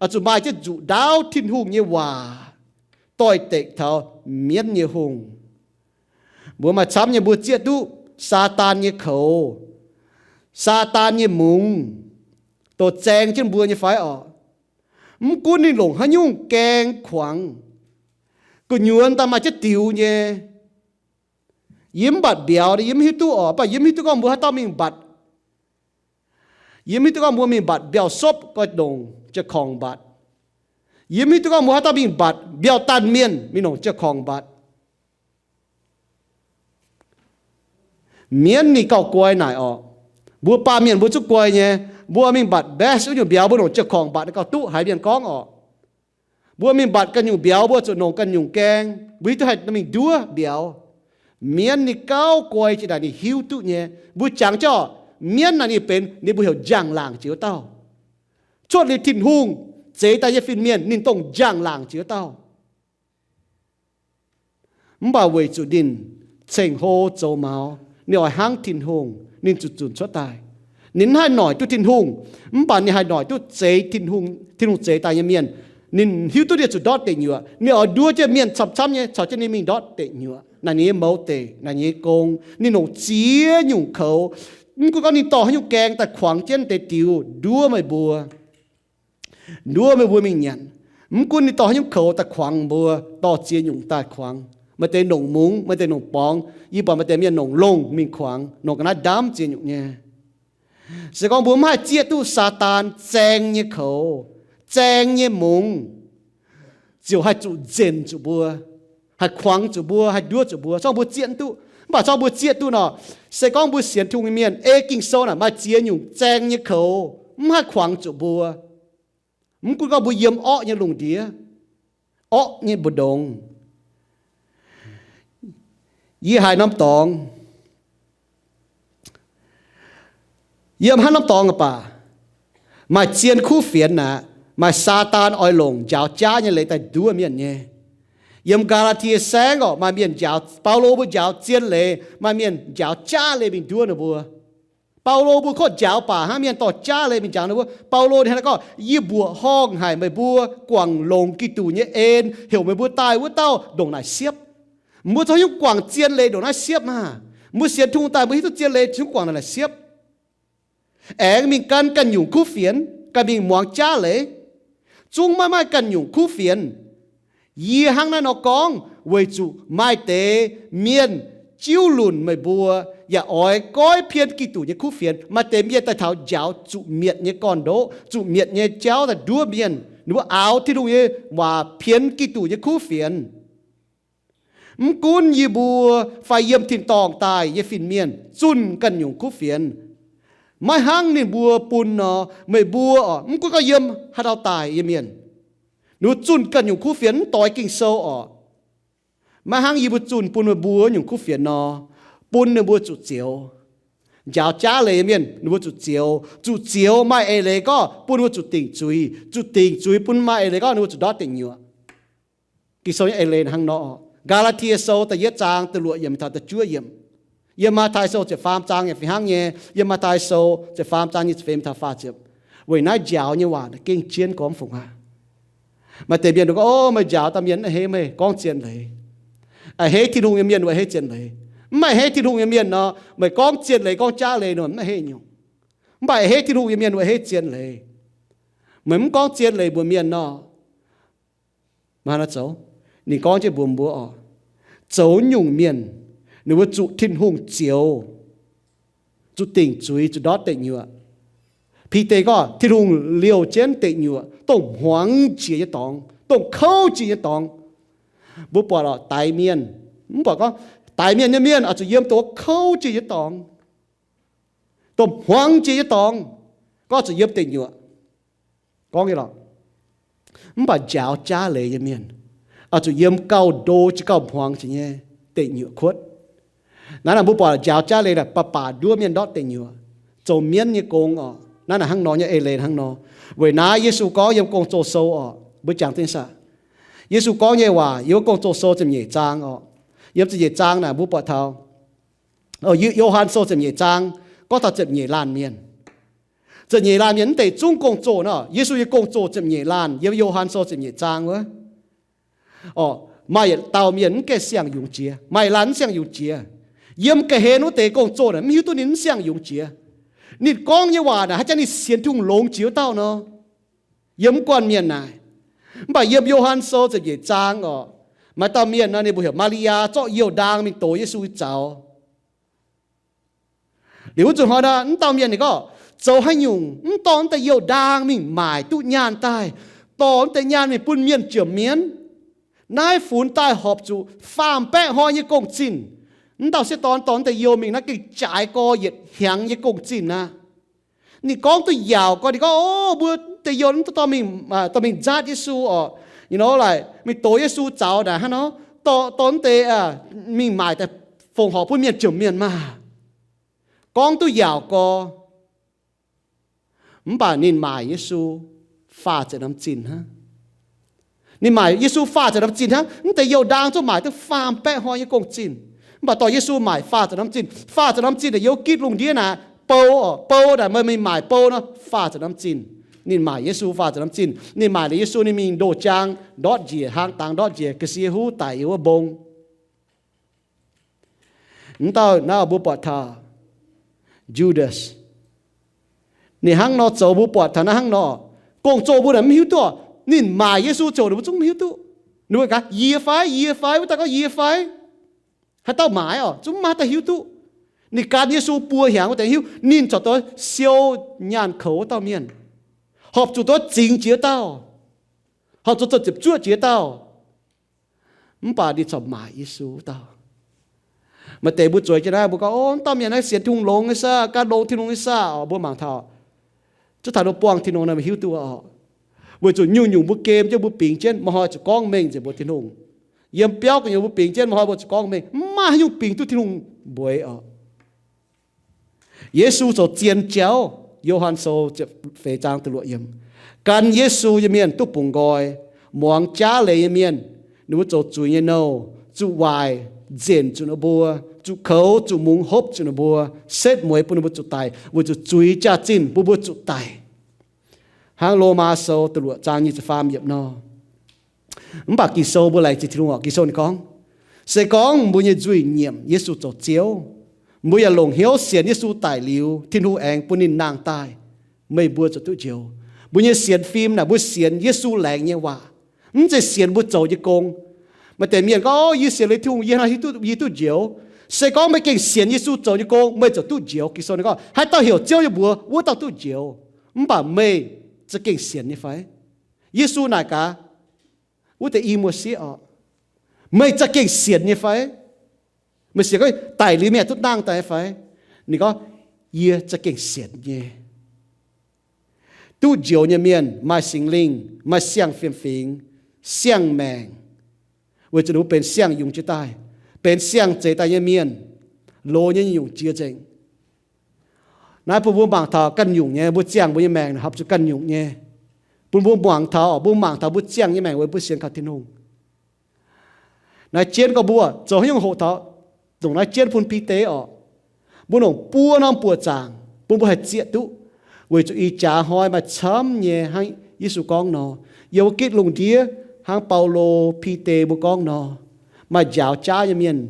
oix zuqc maaih jienv nzuqc ndaauv Tin-Hungh nyei waac doix-dekc taux mienv nyei hungh. Mbuo maaih camv nyei mbuo zieqv duqv Saadaan nyei koux, Saadaan nyei mungz, doh zaeng jienv mbuo nyei fai orqc? Mv gunv ninh longc haaix nyungc gaeng kuangx, gu'nyuoz daaih maaih jienv diux nyei. Yie mv mbatc mbiauz, yie mv hiuv duqv orqc, mv baac yie mv hiuv duqv gorngv mbuo haaix dauh mingh mbatc. Yie mv hiuv duqv gorngv mbuo mingh mbatc mbiauh sopv gorngv longc jaa-korngc mbatc. Yie mv hiuv duqv gorngv mbuo haaix dauh mingh mbatc mbiauh daanh mienh mingh longc jaa-korngc mbatc. Mienv ninh gauh guai naaic orqc. Mbuo baamh mienh mbuo zungv guai nyei. Mbuo mingh mbatc best wuov nyungc mbiauz mbuo longc jaa-korngc mbatc gauh duqv haiz mienh gorngv orqc. Mbuo mingh mbatc ganh nyungc mbiauz mbuo zuqc longc ganh nyungc gaeng. Mbuo hiuv duqv haih mingh nduov mbiauz. Mienv ninh gauh guai jiex naaic ninh hiuv duqv nyei. Mbuo jangx jauv mienv naaic ninh benx ninh mbuo heuc njang-laangc jiex wuov dauh. Cuotv liuz Tin-Hungh zeix daaih nyei fin-mienh ninh dongh njang-laangc jiex wuov dauh. Mv baac weic zuqc ninh ceng-hlo zoux maux, ninh oix hnangv Tin-Hungh, ninh zuqc zunc cuotv daaih. Ninh mv haih noic duqv Tin-Hungh, mv baac ninh haih noic duqv zeix Tin-Hungh, Tin-Hungh zeix daaih nyei mienh. Ninh hiuv duqv ninh zuqc ndortv deic nyuoqc. Ninh oix nduov jienv mienh camv-camv nyei caux jienv ninh mingh ndortv deic nyuoqc. Naaiv ninh nyei mouz deic, naaiv ninh nyei gong. Ninh longc ziex nyungc koux. Mv gunv gorngv ninh dorh haaix nyungc gaeng daaih kuangx jienv deix diux nduov meih mbuo. Nduov meih mbuo mingh nyanc. Mv gunv ninh dorh haaix nyungc koux daaih kuangx mbuo, dorh ziex nyungc daaih kuangx. Maaih deix nongc mungz, maaih deix nongc borngz. Yie buatc maaih deix mienh nongc longh mingh kuangx, nongc ga'naaiv ndamv ziex nyungc nyei. Se gorngv mbuo mv haih zieqv duqv Saadaan zaeng nyei koux, zaeng nyei mungz, ziouc haih zuqc nzenc zuqc mbuo, haih kuangx zuqc mbuo, haih nduov zuqc mbuo, zorqv mbuo zieqv duqv. Mv baac zorqv mbuo zieqv duqv nor, se gorngv mbuo sienx Tin-Hungh nyei mienh ei Ging-Sou naaic maaih ziex nyungc zaeng nyei koux mv haih kuangx zuqc mbuo. Mv gunv gorngv mbuo yiem orqv nyei lungh ndiev, orqv nyei mbu'ndongx. Yie haiz norm dorngx, yiem haaix norm dorngx aqv baac, maaih zien kuv fienx aqv, maaih Saadaan oix longc njaaux jaav nyei leiz daaih nduov mienh nyei. Yiem Gaa^laa^tie Saengv orqc, maaih mienh njaaux, Baulo mbuo njaaux zien leiz, maaih mienh njaaux jaav leiz mingh nduov ninh mbuo. Baulo mbuo kotv njaaux baac hnangv mienh dorh jaav leiz mingh njaaux ninh mbuo. Baulo ninh hnangv naaiv gorngv, yie mbuoqc horngh haic meih mbuo guangc longx Giduc nyei en, heuc meih mbuo daaih wuov dauh ndongc naaic siepv. Mbuo zoux nyungc guangc zien leiz ndongc naaiv siepv maah. Mbuo sienx Tin-Hungh daaih mbuo hiuv duqv zien leiz zungv guangc ndongc naaic siepv. Aengx mingh gan ganh nyungc kuv fienx, ganh mingh muangx jaav leiz, zungv maiv maaih ganh nyungc kuv fienx. Yie hnangv naaiv nor gorngv weic zuqc maaih deix mienh jiuv lunc meih mbuo, yaac oix goiv pien Giduc nyei kuv fienx. Maaih deix mienh daaih taux njaaux zuqc mietc nyei gorn-ndoqv, zuqc mietc nyei jauv daaih nduov mienh. Ninh mbuo aaux Tin-Hungh nyei waac pien Giduc nyei kuv fienx. Mv gunv yie mbuo fai yiem tin-dorngh daaih nyei fin-mienh zunh ganh nyungc kuv fienx. Maiv hnangv ninh mbuo bun nor, meih mbuo orqc, mv gunv gorngv yiem haaix dauh daaih nyei mienh, ninh mbuo zunh ganh nyungc kuv fienx mv doix Ging-Sou orqc. Maiv hnangv yie mbuo zunh bun meih mbuo nyungc kuv fienx nor, bun ninh mbuo zuqc zioux. Njaaux jaav leiz nyei mienh ninh mbuo zuqc zioux, zuqc zioux maaih eix leiz gorngv bun ninh mbuo zuqc dingc zuiz, zuqc dingc zuiz bun maaih eix leiz gorngv ninh mbuo zuqc ndortv deic nyuoqc. Ging-Sou nyei eix leiz hnangv nor. Gaa^laa^tie Sou da'yietv zaang da'luoqc yiemc taux da'juov yiemc. Yiem Matv^tai Sou ziepc faam zaang yaac fih hnangv nyei. Yiem Matv^tai Sou ziepc faam zaang nyic ziepc feix taux faah ziepc. Weic naaiv njaaux nyei waac gengh jienv gormx fungc aqv. Maaih deix mienh gorngv, o, meih njaaux dauh mienh mv a'hneiv meih gorngv zien leiz. A'hneiv Tin-Hungh nyei mienh a'hneiv zien leiz. Mv a'hneiv Tin-Hungh nyei mienh nor, meih gorngv zien leiz gorngv jaav leiz nor mv a'hneiv nyungc. Mv baac a'hneiv Tin-Hungh nyei mienh a'hneiv zien leiz. Meih mv gorngv zien leiz mbuox mienh nor, maaih haaix nor zoux? Ninh gorngv jienv mbuox mbuo oc, zoux nyungc mienh, ninh mbuo zuqc Tin-Hungh zioux, zuqc dingc zuiz, zuqc ndortv deic nyuoqc. Bide gorngv Tin-Hungh liouh jienv deic nyuoqc, dongh hmuangx jiex nyei dorngx, dongh kouv jiex nyei dorngx. Mbuo buatc oc, daix mienh, mv buatc gorngv daix mienh nyei mienh oix zuqc yiem dongh kouv jiex nyei dorngx, dongh hmuangx jiex nyei dorngx, gorngv zuqc yiem deic nyuoqc. Gorngv nyei lorqc. Mv baac njaaux jaav leiz nyei mienh oix zuqc yiem gauh ndo jiex gauh hmuangx jiex nyei deic nyuoqc kuotv. Naaiv naaic mbuo buatc njaaux jaav leiz naaic baac baac nduov mienh ndortv deic nyuoqc, zoux mienv nyei gong oc. Naaiv naaic hnangv nor nyei eix leiz hnangv nor. Weic naaiv Yesu gorngv yiem Gong-Zoh Sou oc, mbuo jangx deix saah? Yesu gorngv nyei waac yiem Gong-Zoh Sou ziepc nyeic zaang oc. Yiem ziepc nyeic zaang naaic mbuo buatc taux Yo^han Sou ziepc nyeic zaang gorngv taux ziepc nyeic laanh mienh. Ziepc nyeic laanh mienh mv deix zungv gong-zoh nor, Yesu nyei gong-zoh ziepc nyeic laanh yiem Yo^han Sou ziepc nyeic zaang wuov. Orqc, maaih yietc dauh mienh mv gaengh siang-yungz jiex, maaih yietc laanh mv siang-yungz jiex. Yiem ga'hlen wuov deix gong-zoh naaic mv hiuv duqv ninh mv siang-yungz jiex. Ninh gorngv nyei waac naaic hnangv jangx ninh sienx Tin-Hungh longx jiex wuov dauh nor. Yiem mv guanh mienh naaic. Mv baac yiem Yo^han Sou ziepc nyeic zaang orqc, maaih dauh mienh nor ninh mbuo heuc Maa^li^yaa zorqv youh ndaang mingh dox Yesu nyei zaux. Liuz wuov zuqc hnoi nor, mv dauh mienh ninh gorngv, zoux haaix nyungc mv dorh naaiv deix youh ndaang mingh maaic duqv nyaanh daaih, dorh naaiv deix nyaanh mingh bun mienh jomc mienv. Naaiv funx daaih horpc zuqc faam-baeqv hnoi nyei gong-zinh. Mv dauh sieqv dorn dorh naaiv deix youh mingh naaiv gengh jaaix gorx yietc hnyangx nyei gong-zinh aqv. Ninh gorngv duqv yaauc gorx, ninh gorngv, O, mbuo deix youh mv dorh mingh, dorh mingh nzaatv Yesu orqc, you know, like, mingh dox Yesu zaux naaic hnangv nor, dorh, dorh naaiv deix mingh maaic daaih fongc horc bun mienh jomc mienh maah! Gorngv duqv yaauc gorx. Mv baac ninh maaic Yesu faah ziepc norm zinh hnangv. Ninh maaic Yesu faah ziepc norm zinh hnangv. Mv deix youh ndaang zungv maaic duqv faam-baeqv hnoi nyei gong-zinh. Mv baac dorh Yesu maaic faah ziepc norm zinh. Faah ziepc norm zinh naaic, youh gitv lungh ndiev naaic, bou orqc, bou naaic meih mingh maaic bou nor, faah ziepc norm zinh. Ninh maaic Yesu faah ziepc norm zinh. Ninh maaic liuz Yesu, ninh mingh ndoh jaang ndortv njiec, hlang dangx ndortv njiec, ga'sie huv daic yiem wuov mbong. Mv dauh naaiv mbuo buatc taux Judas. Ninh hnangv nor zoux, mbuo buatc taux naaiv hnangv nor. Gong-zoh mbuo naaic mv hiuv duqv, ninh maaic Yesu ziouc ninh mbuo zungv mv hiuv duqv. Ninh mbuo gaax, Yie fai? Yie fai? Wuov dauh gorngv, Yie fai? Haaix dauh maaic orqc? Zungv mv maaih haaix dauh hiuv duqv. Ninh gan Yesu buo hnyangx wuov deix hiuv, ninh corc duqv siou nyaanh koux wuov dauh mienh, horpc zuqc duqv zingx jiex wuov dauh, horpc zuqc zoux ziepc zuoqv jiex wuov dauh. Mv baac ninh corc maaic Yesu wuov dauh. Maaih deix mbuo zueiz jienv naaiv, mbuo gorngv, O, wuov dauh mienh naaiv sienx Tin-Hungh longx nyei saah, gan longx Tin-Hungh nyei saah orqc? Mbuo mangc taux, zuov taux ninh buangh Tin-Hungh naaic, mbuo hiuv duqv orqc? Weic zuqc nyungc-nyungc mbuo gem jienv, mbuo bingx jienv, maaih hnoi zuqc gorngv mengh nzengc mbuo Tin-Hungh. Yiem biauv gu'nyuoz mbuo bingx jienv, maaih hnoi mbuo zuqc gorngv mengh. Mv maaih haaix nyungc bingx duqv Tin-Hungh mbueiz orqc. Yesu zoux zien jauv. Yo^han Sou ziepc feix zaang da'luoqc yiemc, gan Yesu nyei mienh duqv bungx nqoi. Muangx jaav leiz nyei mienh, ninh mbuo zoux zuiz nyei nouh, zuqc waaic nzenc zuqc ninh mbuo, zuqc koux zuqc mungz hopv zuqc ninh mbuo, setv mueiz bun ninh mbuo zuqc daic, weic zuqc zuiz jaax-zinh bun mbuo zuqc daic. Hnangv Lomaa Sou da'luoqc zaang nyic ziepc faam yiemc nor. Mv baac Ging-Sou mbuo laengz zingh Tin-Hungh orqc, Ging-Sou ninh gorngv, se gorngv mbuo nyei nzuih nyiemc Yesu zoux Ziouv, mbuo yaac longc hnyouv sienx Yesu daic liuz, Tin-Hungh aengx bun ninh nangh daaih, meih mbuo ziouc duqv njoux. Mbuo nyei sienx fim naaic, mbuo sienx Yesu laengz nyei waac, mv zeiz sienx mbuo zoux nyei gong. Maaih deix mienh gorngv, O, yie sienx liuz Tin-Hungh, yie hnangv hiuv duqv yie duqv njoux. Se gorngv meih gengh sienx Yesu zoux nyei gong, meih ziouc duqv njoux. Ging-Sou ninh gorngv, haaix dauh heuc Ziouv nyei mbuox, wuov dauh duqv njoux. Mv baac meih za'gengh sienx nyei fai? Yesu naaic gaax wuov deix i muoz-sieqv orqc, meih za'gengh sienx nyei fai? Meih sienx gorngv daic liuz mienh duqv nangh daaih nyei fai? Ninh gorngv, Yie za'gengh sienx nyei. Duqv njoux nyei mienh maaih Singx Lingh, maaih siang-fiem fingx, siang-maengc, weic zuqc ninh mbuo benx siang-yungz jiex daaih, benx siang-zeix daaih nyei mienh, loz nyei nyungc jiex nzengc. Naaiv bun mbuo mangc taux ganh nyungc nyei, mbuo ziangh mbuo nyei maengc horpc zuqc ganh nyungc nyei. Bun mbuo muangx taux, mbuo mangc taux mbuo ziangh nyei maengc weic mbuo sienx kaux Tin-Hungh. Naaiv jienv gorngv mbuo zoux haaix nyungc hoqc taux ndongc naaiv jienv bun Bide orqc. Mbuo longc buo norm buoqc zaangc bun mbuo haih zieqc duqv, weic zuqc ih jaax hnoi maaih camv nyei hnangv Yesu gorngv nor, yiem wuov gitv lungh ndiev hnangv Baulo, Bide mbuo gorngv nor, maaih njaaux jaav nyei mienh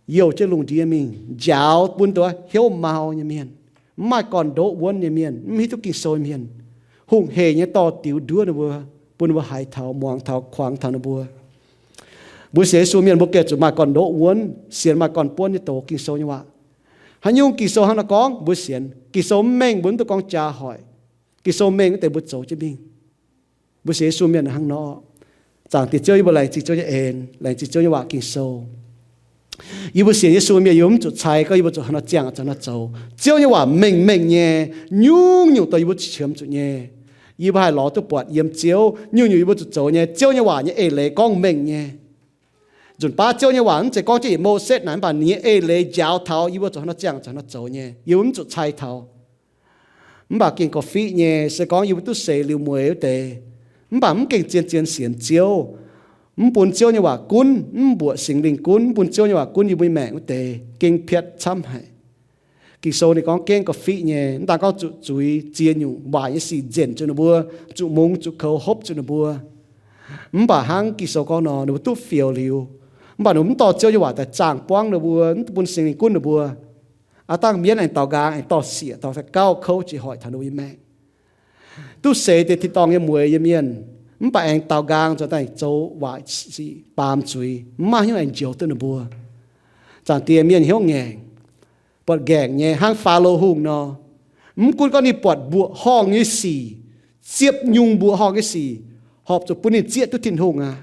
youh jienv lungh ndiev mingh njaaux bun dongh hnyouv mau nyei mienh. Mv maaih gorn-ndoqv wuonv nyei mienh, mv hiuv duqv Ging-Sou nyei mienh. Hungh heic nyei dorh diux nduov ninh mbuo, bun ninh mbuo haiz taux, muangx taux, kuangx taux ninh mbuo. Mbuo sienx Yesu mienh mbuo gengh zuqc maaih gorn-ndoqv wuonv, sienx maaih gorn-buonv nyei doz Ging-Sou nyei waac. Haaix nyungc Ging-Sou hnangv nor gorngv mbuo sienx. Ging-Sou mv mengh mbuo mv duqv gorngv jaa hoic. Ging-Sou mengh wuov deix mbuo zoux jienv mingh. Mbuo sienx Yesu mienh hnangv nor. Zaangc Diex Ziouv, yie mbuo laengz zingh Ziouv nyei en, laengz zingh Ziouv nyei waac Ging-Sou. Yie mbuo sienx Yesu mienh, yie mbuo mv zuqc cai gorngv yie mbuo zuqc hnangv nor ziangh, zuqc hnangv nor zoux. Ziouv nyei waac mengh mengh nyei, nyungc-nyungc dongh yie mbuo zuqc qiemx zuqc nyei. Yie mbuo haih lorz duqv buatc yiem Ziouv, nyungc-nyungc yie mbuo zuqc zoux nyei. Ziouv nyei waac nyei eix leiz gorngv mengh nyei. Nzunc baav Ziouv nyei waac mv zeiz gorngv jienv yietc Mose naaic, mv baac ninh nyei eix leiz njaaux taux yie mbuo zuqc hnangv nor ziangh, zuqc hnangv nor zoux nyei. Yie mbuo mv zuqc cai taux. Mv baac gengh gorqv-fiqv nyei, se gorngv yie mbuo duqv seix liuz mueiz wuov deix, mv baac mv gengh zien-zien sienx Ziouv, mv bun Ziouv nyei waac gunv, mv mbuoqc Singx Lingh gunv, mv bun Ziouv nyei waac gunv yie mbuo nyei maengc wuov deix, gengh piatv camv haic. Ging-Sou ninh gorngv gengh gorqv-fiqv nyei, mv daan gorngv zuqc zuiz ziex nyungc waaic nyei sic nzenc zuqc ninh mbuo, zuqc mungz, zuqc koux, hopv zuqc ninh mbuo. Mv baac hnangv Ging-Sou gorngv nor, ninh mbuo duqv fioux liuz, mv baac ninh mbuo mv dorh Ziouv nyei waac daaih zaangh buangv ninh mbuo, mv bun Singx Lingh gunv ninh mbuo. Aav dangh mienv aengx daaux nqaang, aengx dorh siec, dorh daaih gauh kouv jiex hoic taux ninh mbuo nyei maengc. Duqv seix deix tin-dorngh nyei mueiz nyei mienh, mv baac aengx daaux nqaang nzuonx daaih zoux waaic sic baamz zuiz, mv maaih haaix nyungc aengx njoux duqv ninh mbuo. Zaangc Diex, mienh hnyouv ngaengc, buatc ngaengc nyei hnangv Faalo Hungh nor. Mv gunv gorngv ninh buatc mbuoqc horngh nyei sic, ziepc nyungc mbuoqc horngh nyei sic, horpc zuqc bun ninh zieqv duqv Tin-Hungh aqv.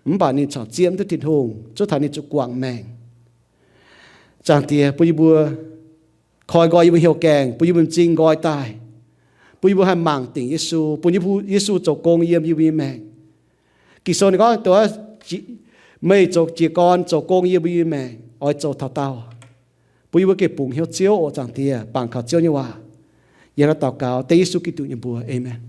Mv baac ninh corc zieqv mv duqv Tin-Hungh, zuov taux ninh zuqc guangc maengc. Zaangc Diex, bun yie mbuo koi nqoi yie mbuo hnyouv gaengh, bun yie mbuo m'zing nqoi daaih, bun yie mbuo haih mangc dingc Yesu, bun Yesu zoux gong yiem yie mbuo nyei maengc. Ging-Sou ninh gorngv, meih zoux jiez gorn zoux gong yiem mbuo nyei maengc, oix zoux taux daauh. Bun yie mbuo gengh bungx hnyouv Ziouv oc, Zaangc Diex, bangc kaux Ziouv nyei waac. Yie hnangv naaiv daux gaux dengv Yesu Giduc nyei mbuox. Aamen.